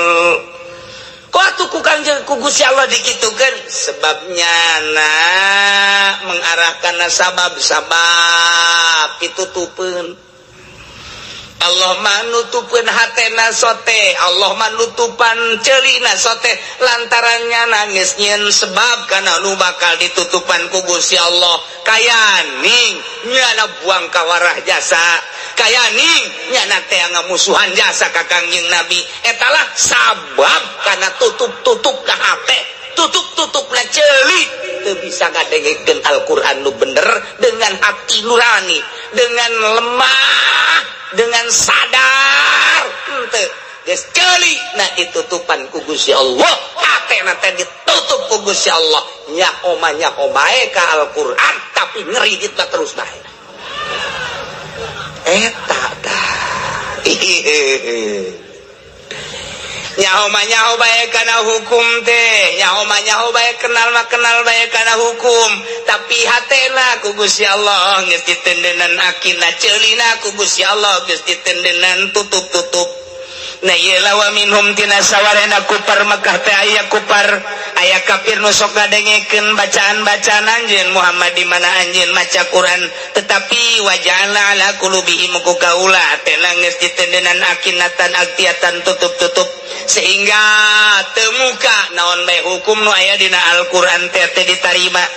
Kok atuh ku Kangjeng ku Gusti Allah dikitukeun? Sebabnya na mengarahkan sabab-sabab ditutupeun. Allah manutupeun hatena sote, Allah manutupan celina sote lantarannya nangis nyeun sebab kana nu bakal ditutupan ku Gusti Allah. Kayaning nyana buang kawarah jasa, kayaning nyana teh ngamusuhan jasa ka Kangjeng Nabi. Etalah sabab kana tutup-tutup ka hate, tutup-tutup na ceuli teu bisa ngadengekeun Al-Qur'an nu bener dengan hati nurani, dengan lemah, dengan sadar henteu geus ceuli na ditutupan ku Gusti Allah, hatena teh ditutup ku Gusti Allah. Nyaho mah nyaho bae ka Al-Qur'an tapi ngeridit mah terus bae. Eta tah nyaho mah nyaho bae kana hukum teh, nyaho mah nyaho bae, kenal mah kenal bae kana hukum, tapi hatena ku Gusti Allah geus ditendenan akina, ceulina ku Gusti Allah geus ditendenan tutup-tutup. Nah ieu wa minhum tina sawarena kupar Mekah teh aya kupar, aya kafir nu sok ngadengekeun bacaan-bacaan anjeun Muhammad di mana anjeun maca Quran, tetapi waja'alna ala qulubihim ku kaula hatena geus ditendenan akinatan aktiatan tutup-tutup sehingga temuka naon bae hukum nu aya dina Al-Qur'an teh teh ditarima.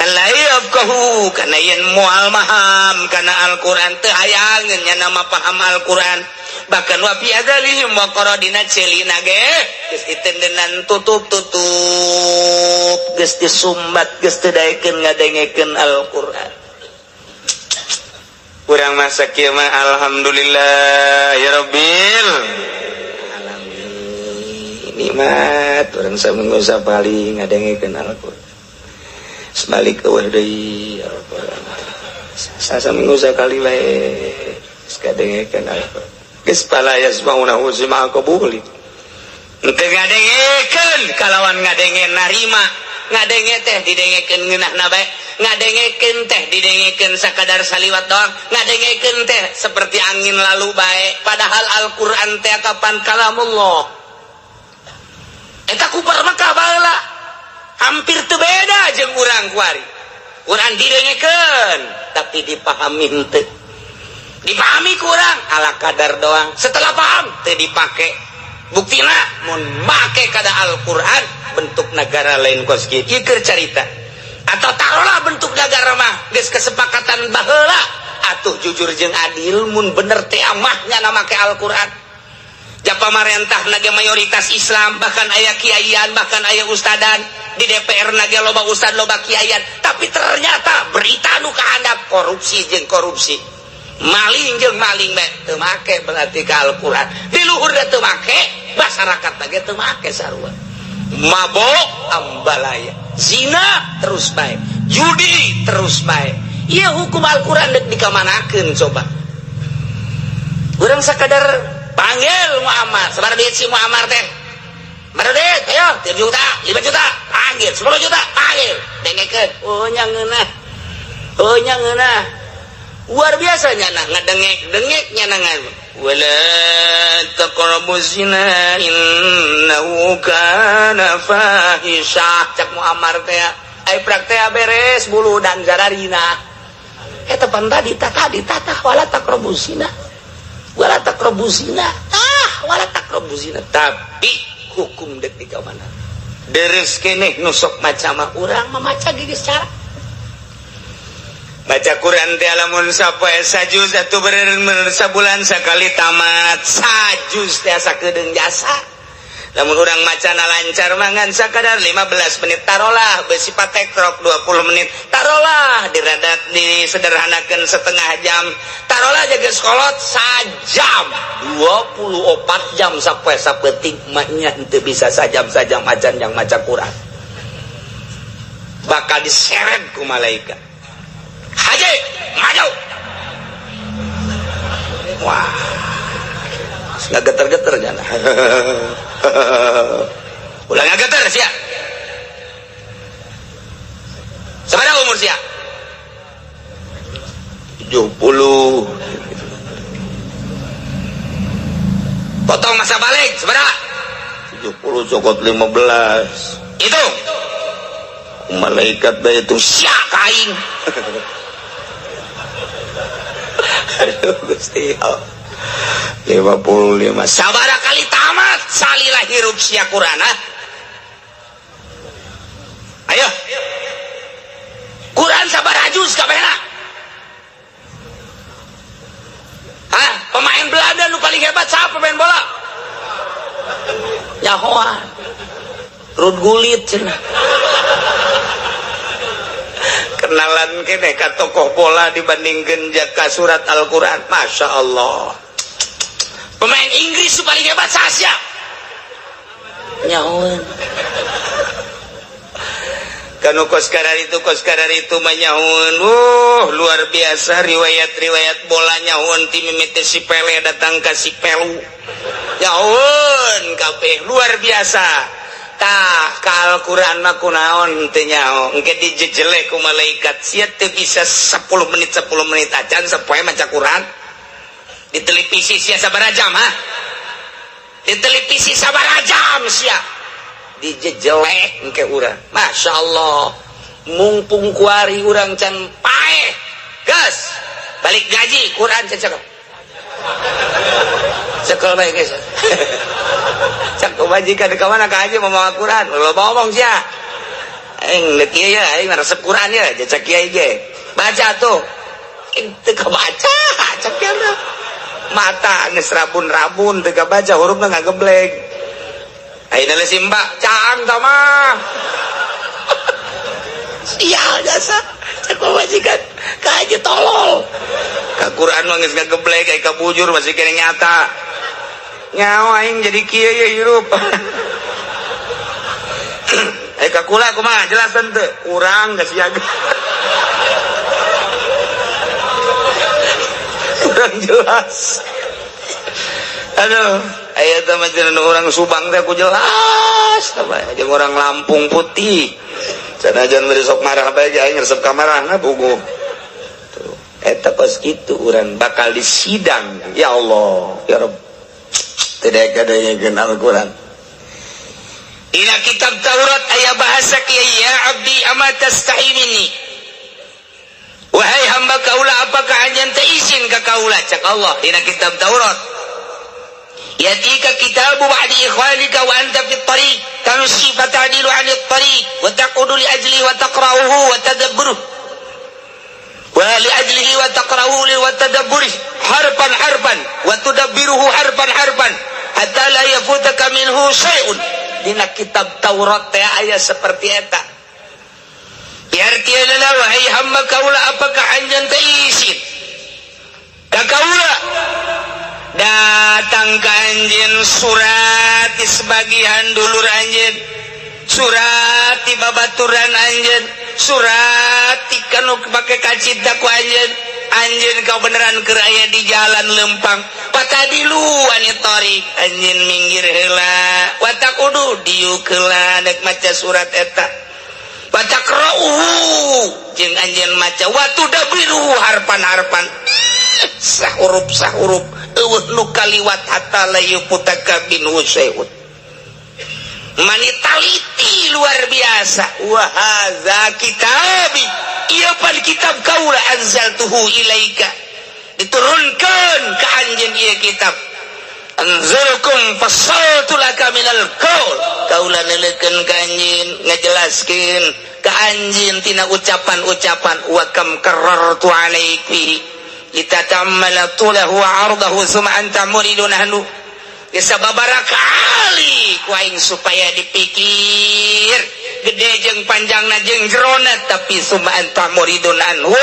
La yafqahu kana yen moal maham kana Al-Qur'an, teu hayangeun nya nama paham Al-Qur'an. Bahkan wa fi adzalihim waqara dina celina ge geus ditendenan tutup-tutup, geus disumbat, geus teu daekeun ngadengekeun Al-Qur'an. Urang masa kieu mah alhamdulillah ya rabbil alamin, nikmat urang saminggu sapali ngadengekeun Al-Qur'an. Sebalik eueuh deui ya rabbal alamin. Saminggu sakali bae geus ngadengekeun Al-Qur'an. Geus fala yasma'unahu sima qabuli. Teu ngadengekeun kalawan ngadenge narima, ngadenge teh didengekeun ngeunahna bae, ngadengekeun teh didengekeun sakadar saliwat doang, ngadengekeun teh seperti angin lalu bae, padahal Al-Qur'an teh kapan kalamullah. Eta kupar Mekah baheula hampir teu beda jeung urang kuari. Quran didengekeun tapi dipahami henteu. Dipahami kurang ala kadar doang, setelah paham teu dipake. Buktina mun make kada Al-Qur'an bentuk negara lain kos kieu. Ieu keur carita. Atau taruhlah bentuk negara mah geus kesepakatan baheula atuh jujur jeung adil mun bener teh mah nya make Al-Qur'an. Ja pamarentah nage mayoritas Islam, bahkan aya kiaian, bahkan aya ustadan di DPR nage loba ustad loba kiaian, tapi ternyata berita nu kahandap korupsi jeung korupsi, maling jeung maling bae teu make berarti ka Al-Qur'an. Di luhur teu make, masyarakat nage teu make sarua. Mabok ambalaya, zina terus bae, judi terus bae. Ieu hukum Al-Qur'an deuk dikamanakeun coba? Urang sakadar panggil Muammar, sabar duit si Muammar teh. Mana duit? Ayo, 3 juta, 5 juta, panggil, 10 juta, panggil. Dengekeun. Oh nya ngeunah. Oh nya ngeunah. Luar biasa nya nah ngedengek-dengek nya nangan. Wala taqrabu zina innahu kana fahisyah. Cak Muammar teh. Ai prak teh beres bulu dan zararina. Eta pan tadi tadi tata wala taqrabu zina. Wala taqrabu zina. Ah, wala taqrabu zina. Tapi hukum dek di mana? Deres keneh nu sok maca mah urang memaca gigi secara baca Quran teh lamun sapoe sajuz atuh bener sabulan sakali tamat sajuz teh sakedeung jasa. Lamun urang macana lancar mangan sakadar 15 menit, tarolah besi patekrok 20 menit, tarolah diradat disederhanakeun setengah jam, tarolah jaga sekolot sajam 24 jam sapoe sapeting maknya henteu bisa sajam-sajam acan yang maca Quran bakal diseret ku malaikat. Haji maju. Wah, nggak geter-geter jangan. Ulah nggak geter sia. Seberapa umur sia? 70. Potong masa balik sabaraha? 70 cokot 15. Itu malaikat bae itu sia ka aing. Aduh Gusti Allah. 55 sabaraha kali tamat salila hirup sia Quran, ah? Ayo. Quran sabaraha juz kabehna? Hah? Pemain Belanda nu paling hebat siapa pemain bola? Nyahoan. Ruud Gullit cenah. Kenalan kene ka tokoh bola dibandingkeun jaka surat Al-Qur'an. Masya Allah. Pemain Inggris nu paling hebat saha? Nyahoan. Kanu kos karar itu manyahun. Luar biasa riwayat-riwayat bola nyahun ti mimiti si Pele datang ka si Pelu. Nyahun kabeh luar biasa. Tah ka Al-Qur'an mah kunaon teu nyaho. Engke dijejeleh ku malaikat sia teu bisa 10 menit 10 menit acan sapoe maca Quran. Di televisi sia sabaraha jam, ha? Di televisi sabaraha jam sia? Dijejelek engke urang. Masya Allah. Mumpung kuari urang can paeh. Gas. Balik gaji Quran can cekal. Cekal bae geus. Cak majikan ka mana ka haji mamawa Quran. Loba ngomong sia. Aing deuk ieu ya, aing resep Quran ya, cek kiai ge. Baca tuh. Aing teu kabaca, cek kiai. Mata geus rabun-rabun teu kabaca hurufna ngageblek. Ayeuna si mbak caang tah mah. Sial jasa. Cek majikan ka haji tolol. Ka Quran mah geus ngageblek aya ka bujur masih kene nyata. Nyawa aing jadi kieu ye hirup. Ka kula kumaha jelas teu? Kurang geus siaga. Kurang jelas. Aduh, aya teh mah cenah urang Subang teh ku jelas teh jeung urang Lampung putih. Sanajan bari sok marah bae aing resep ka marahna puguh. Tuh, eta kos kitu urang bakal disidang. Ya Allah, ya Rabb. Tidak ada yang kenal Al-Quran. Ina kitab Taurat aya bahasa kieu, ya abdi ama tastahi minni. Wahai hamba kaula, apakah anjeun teh izin ka kaula? Cak Allah dina kitab Taurat. Yatika kitabu ba'di ikhwanika wa anta fit tariq tamshi fatadilu 'anil tariq wa taqudu li ajli wa taqra'uhu wa tadabburuhu wa li ajlihi wa taqra'uhu wa tadabburihi harfan harfan wa tudabbiruhu harfan harfan hatta la yafutaka minhu syai'un. Dina kitab Taurat teh aya seperti eta. Artinya wahai hamba kaula, apakah anjeun teh izin ka kaula datang ka anjeun surat di sebagian dulur anjeun, surat di babaturan anjeun, surat di kanu pake kacita ku anjeun, anjeun kau beneran keur aya di jalan lempang patadilu ani tariq, anjeun minggir heula watakudu diuk heula dek maca surat eta watakra'uhu jeung anjeun maca watudabiruhu harpan-harpan sahurup sahurup eueuh nu kaliwat hatta la yuputaka minhu syai'un. Manitaliti luar biasa. Wa hadza kitabi, ieu pan kitab kaula anzaltuhu ilaika, diturunkeun ka anjeun ieu kitab. Anzurkum fassaltu laka minal qaul, kaula neuleukeun ka anjeun, ngajelaskeun ka anjeun tina ucapan-ucapan. Wa kam karartu alaiki litatammala tulahu wa ardahu summa anta muridun ahlu. Sababaraha kali ku aing supaya dipikir gede jeung panjangna jeung jerona, tapi summa anta muridun anhu.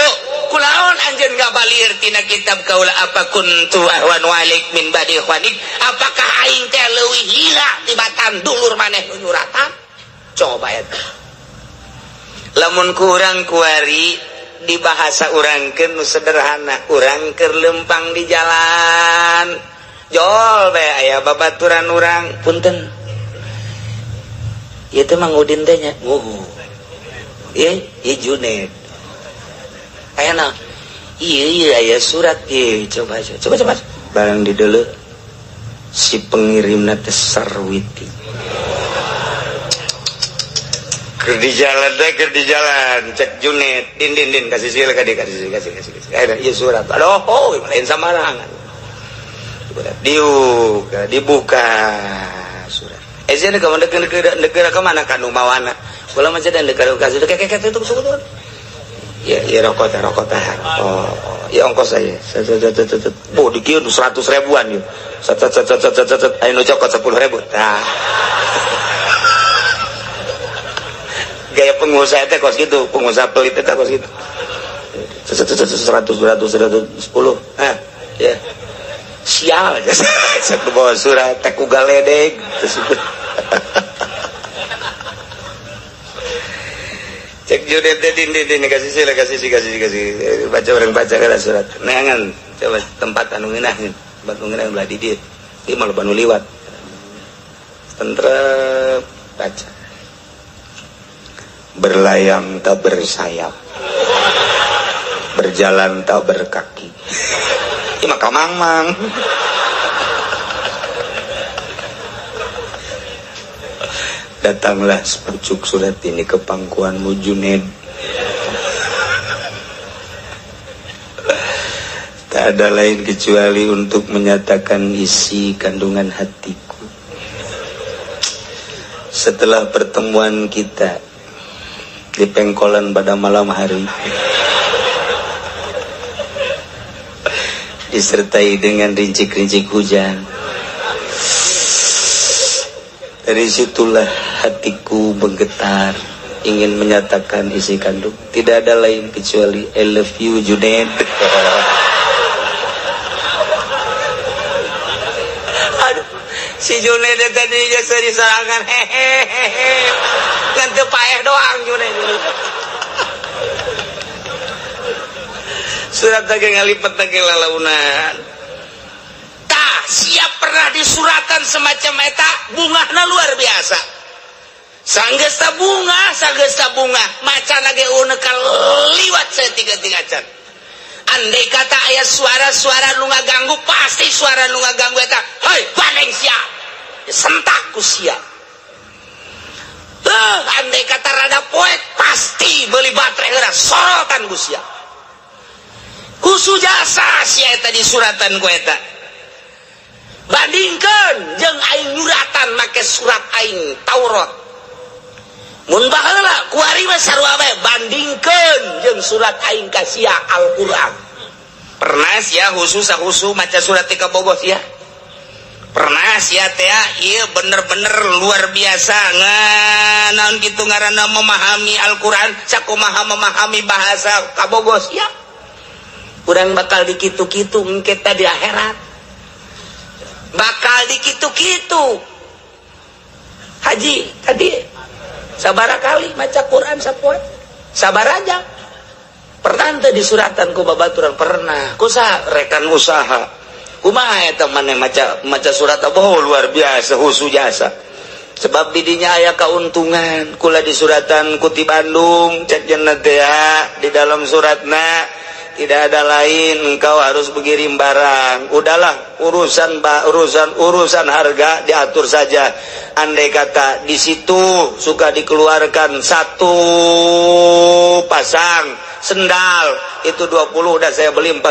Kulaon anjeun ngabalir tina kitab kaula, apa kuntu ahwanu alik min badi ikhwanik, apakah aing teh leuwih hina tibatan dulur maneh nu nyuratan? Coba eta lamun kurang kuari di bahasa urangkeun nu sederhana, urang keur lempang di jalan jol bae aya babaturan urang, punten ieu teh Mang Udin teh nya, oh ieu ieu Junet aya na ieu ieu aya surat ieu, coba coba coba barang dideuleu Si pengirimna teh Sarwiti. Keur di jalan teh, keur di jalan cek Junet, din din din kasih sila ka kasih kasih kasih kasih. Ayo ieu surat. Aduh, oh, lain samarangan. Surat dibuka, dibuka surat. Eh sih ka mana negara ka mana ka nu mawana. Kula mah dan negara ka sudah kayak kayak itu itu. Ya, ya rokok teh, rokok teh. Oh, ya ongkos saya. Set set set set. Oh, dikieu 100 ribuan yeuh. Set set set set set set. Ayo nu cokot 10 ribu. Tah. Gaya pengusaha teh kos gitu, pengusaha pelit teh kos gitu. 100, 200, 110. Ah, ya. Sial aja. Saya bawa surat teh ku galedeg. Cek Junet teh din din din kasih sila kasih kasih kasih baca orang baca kana surat. Neangan coba tempat anu ngeunah, tempat anu ngeunah belah di dieu. Ieu mah loba nu liwat. Tentrep baca. Berlayang tak bersayap, berjalan tak berkaki. Ieu mah kamang-mang. Datanglah sepucuk surat ini ke pangkuanmu Juned. Tak ada lain kecuali untuk menyatakan isi kandungan hatiku. Setelah pertemuan kita di pengkolan pada malam hari, disertai dengan rincik-rincik hujan, dari situlah hatiku menggetar ingin menyatakan isi kandung. Tidak ada lain kecuali I love you Junaid. Aduh, si Junaid tadi jasa diserangan hehehe, kan teu paeh doang Junaid. Surat lagi ngalipet lagi lalaunan. Tah, siap pernah disuratan semacam eta, bungahna luar biasa. Sanggesta bunga, macan lagi unekal liwat saya tiga-tiga can. Andai kata aya suara-suara nu ngaganggu, pasti suara nu ngaganggu eta. Hei, bandeng sia. Sentak ku sia. Andai kata rada poek, pasti beli baterai heula sorotan ku sia. Kusu jasa sia eta disuratan ku eta. Bandingkeun jeung aing nyuratan make surat aing Taurat. Mun baheula kuari mah sarua bae, bandingkeun jeung surat aing ka sia Al-Qur'an. Pernah sia khusus khusus maca surat ti kabogoh sia? Pernah sia teh ieu bener-bener luar biasa naon kitu ngaranna memahami Al-Qur'an sakumaha memahami bahasa kabogoh sia? Urang bakal dikitu-kitu engke teh di akhirat. Bakal dikitu-kitu. Haji tadi sabara kali maca Quran sapoe? Sabar aja. Pernah teu disuratan ku babaturan? Pernah. Kusaha rekan usaha. Kumaha eta maneh maca surat apa? Oh, luar biasa husu jasa. Sebab didinya aya kauntungan. Kula disuratan ku ti Bandung cek cenah teh di dalam suratna tidak ada lain, engkau harus mengirim barang. Udahlah, urusan harga diatur saja. Andai kata di situ suka dikeluarkan satu pasang sendal itu 20, udah saya beli 40.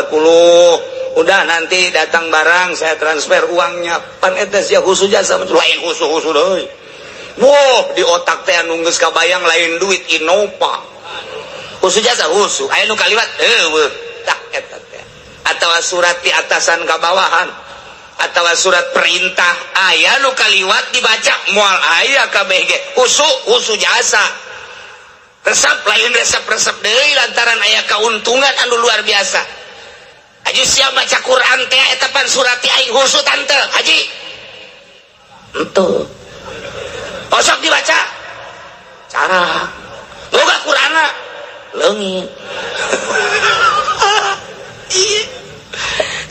Udah nanti datang barang saya transfer uangnya. Pan eta sia khusus jasa lain khusus-khusus deui. Wah, di otak teh anu geus kabayang lain duit Innova. Khusus jasa khusus, aya nu kaliwat eueuh tak eta teh. Atawa surat di atasan ka bawahan, atawa surat perintah aya nu kaliwat dibaca moal aya kabeh ge. Khusus khusus jasa. Resep lain resep-resep deui lantaran aya kauntungan anu luar biasa. Haji siap maca Quran teh eta pan surat ti aing khusus tante haji. Henteu. Osok dibaca. Cara. Boga Qur'anna leungit.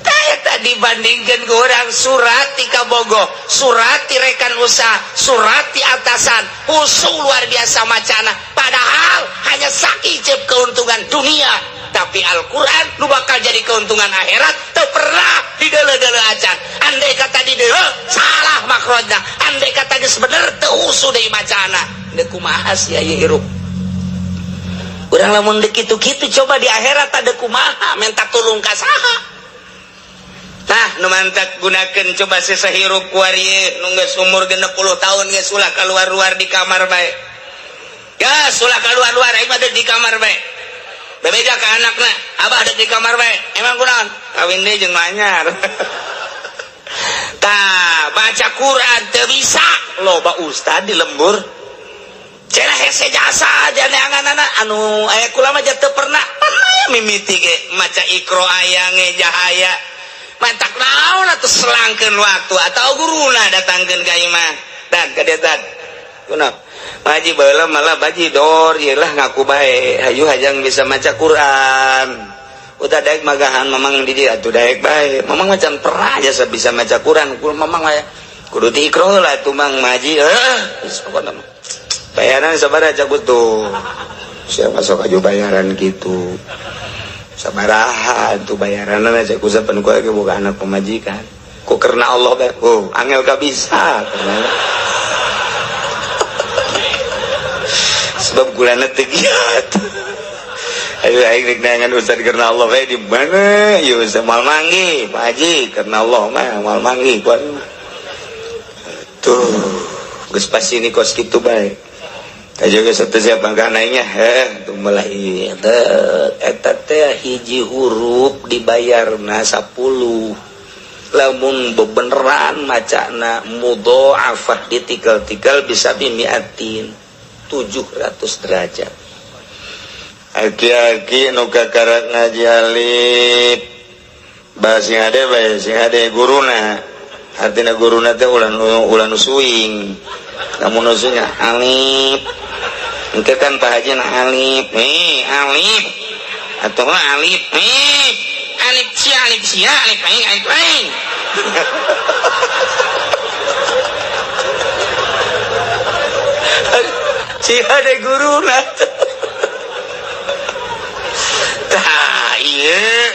Tah dibandingkeun ku urang surat ti kabogoh, surat ti rekan usaha, surat ti atasan, usul luar biasa macana. Padahal hanya saiceup keuntungan dunia, tapi Al-Qur'an nu bakal jadi keuntungan akhirat. Teu pernah Dideuleu-deuleu acan. Andai kata dideuleu salah makrojna. Andai kata geus bener teu husu deui macana. Deuk kumaha sia ieu hirup. Urang lamun deuk kitu-kitu coba di akhirat ada kumaha minta tulung ka saha. Nah, nu mantak gunakeun coba sesa hirup kuari nu geus umur 60 tahun geus ulah kaluar-luar di kamar bae. Geus ulah kaluar-luar aing mah di kamar bae. Bebeja ka anakna, abah deuk di kamar bae. Emang kunaon? Kawin deui jeung nu anyar. Tah, baca Quran teu bisa. Loba ustad di lembur. Cenah hese jasa janeanganana anu aya kula mah teu pernah. Pernah mimiti ge maca Iqra aya ngeja aya. Mantak naon atuh selangkeun waktu atau guruna datangkeun ka imah. Dan ka dieu dan. Kunaon? Baji baheula malah baji dor ieu lah ngaku bae. Hayu hayang bisa maca Quran. Udah daek magahan mamang di dieu atuh daek bae. Mamang macan pernah jasa bisa maca Quran. Kudu mamang mah kudu ti Iqra lah atuh mang maji. Heuh, geus pokona mah. Bayaran sabaraha cagut tuh. Siapa sok aju bayaran gitu. Sabaraha tuh bayaran aja ku sapan ku ge boga anak pemajikan. Ku karena Allah bae. Oh, angel ka bisa. Sebab gulana teu giat. Ayo aing rek neangan ustad karena Allah bae di mana? Ieu ustad moal manggih, Pak Haji, karena Allah mah moal manggih ku aing. Tuh, geus pasti ini kos kitu bae. Juga satu siapa naiknya tuh mulai eta teh hiji huruf dibayarna 10 lamun bebeneran macana mudhoafah ditikal-tikal bisa bimiatin 700 derajat. Aki-aki nu kakarak ngaji alif bahas sing ade bae sing ade guruna artina guruna teh ulah nu suing lamun nu suing alif engke kan Pak Haji na alif nih alif atau alif nih alif sia alif aing alif aing. Sia de guruna. Tah ieu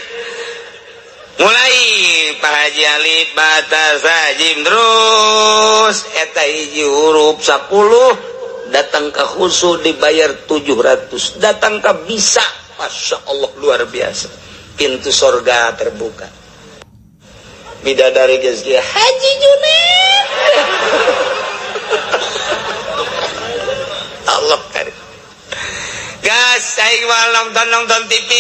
mulai Pak Haji alif batas jim terus eta hiji huruf 10 datang ke khusu dibayar 700 datang ke bisa Masya Allah luar biasa pintu sorga terbuka bidadari geus Haji Junet. Allah karim gas aing mah nonton TV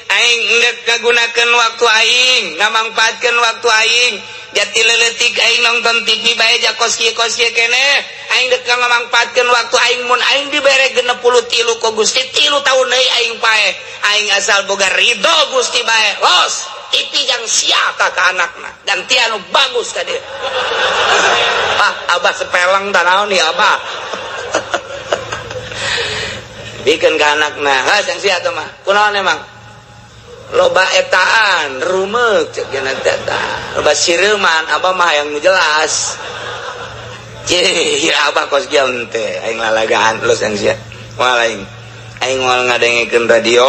aing endek ngagunakeun waktu aing ngamangpaatkeun waktu aing jati leuletik aing nonton TV bae ja kos kieu keneh aing dek ngamangpaatkeun waktu aing mun aing dibere 63 ku Gusti 3 tahun deui aing paeh aing asal boga ridho Gusti bae los TV yang siapa ka anakna gantian nu bagus ka dieu. Ah abah sepeleng tah naon ieu abah bikeun ka anakna ha yang sia teh mah kunaon emang loba etaan rumeuk cek geuna teh loba sireuman abah mah hayang nu jelas. Cih, ya abah kos kieu teh aing lalagaan los yang sia moal aing aing moal ngadengekeun radio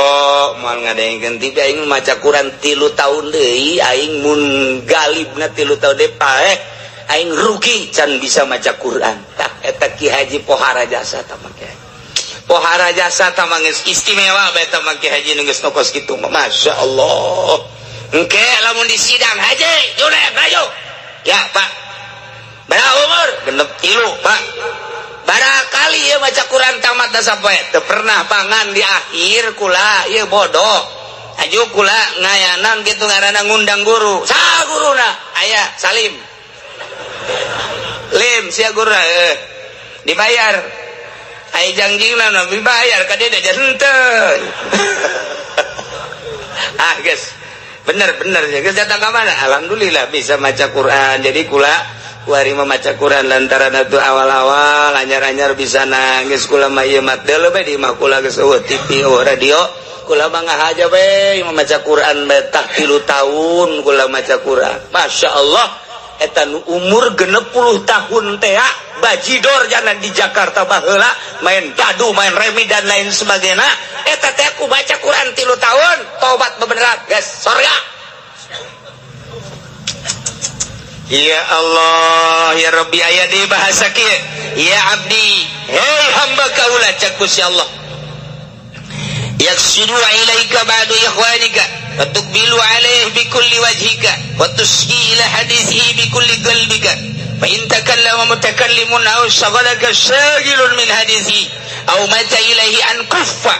moal ngadengekeun TV aing maca Quran 3 tahun deui aing mun galibna 3 tahun deui paeh aing rugi can bisa maca Quran. Tah eta Ki Haji pohara jasa tah mah pohara jasa tah mah geus istimewa bae tah mah Ki Haji nu geus kos kitu mah Masya Allah. Engke lamun di sidang Haji Junet ayo ya Pak berapa umur 63 Pak barangkali ieu maca Quran tamat da sapoe teu pernah pangan di akhir kula ieu bodoh aju kula ngayanan kitu ngaranna ngundang guru saha guruna aya Salim lim sia guruna dibayar ai jangjingna nu dibayar ka dieu henteu. Ah geus bener-bener geus datang ka mana alhamdulillah bisa maca Quran jadi kula kuari mah maca Quran lantaran atuh awal-awal anyar-anyar bisa nangis kula mah ieu mah deuleu bae di imah kula geus eueuh TV eueuh radio kula mah ngahaja bae maca Quran bae tah 3 tahun kula maca Quran Masya Allah eta nu umur 60 tahun teh bajidor jalan di Jakarta baheula main dadu main remi dan lain sebagainya eta teh aku baca Quran 3 tahun tobat bebeneran geus sorga. Ya Allah, ya Rabbi, aya di bahasa kieu, ya abdi, hei hamba kaula, cak Gusti Allah, yaqsidu ilaika ba'du ikhwanika wa tuqbilu alaihi bi kulli wajhika wa tusghi ila hadithihi bi kulli qalbika, fa in takallama mutakallimun aw shaghalaka shaghilun min hadithi aw mata ilaihi an kuffa.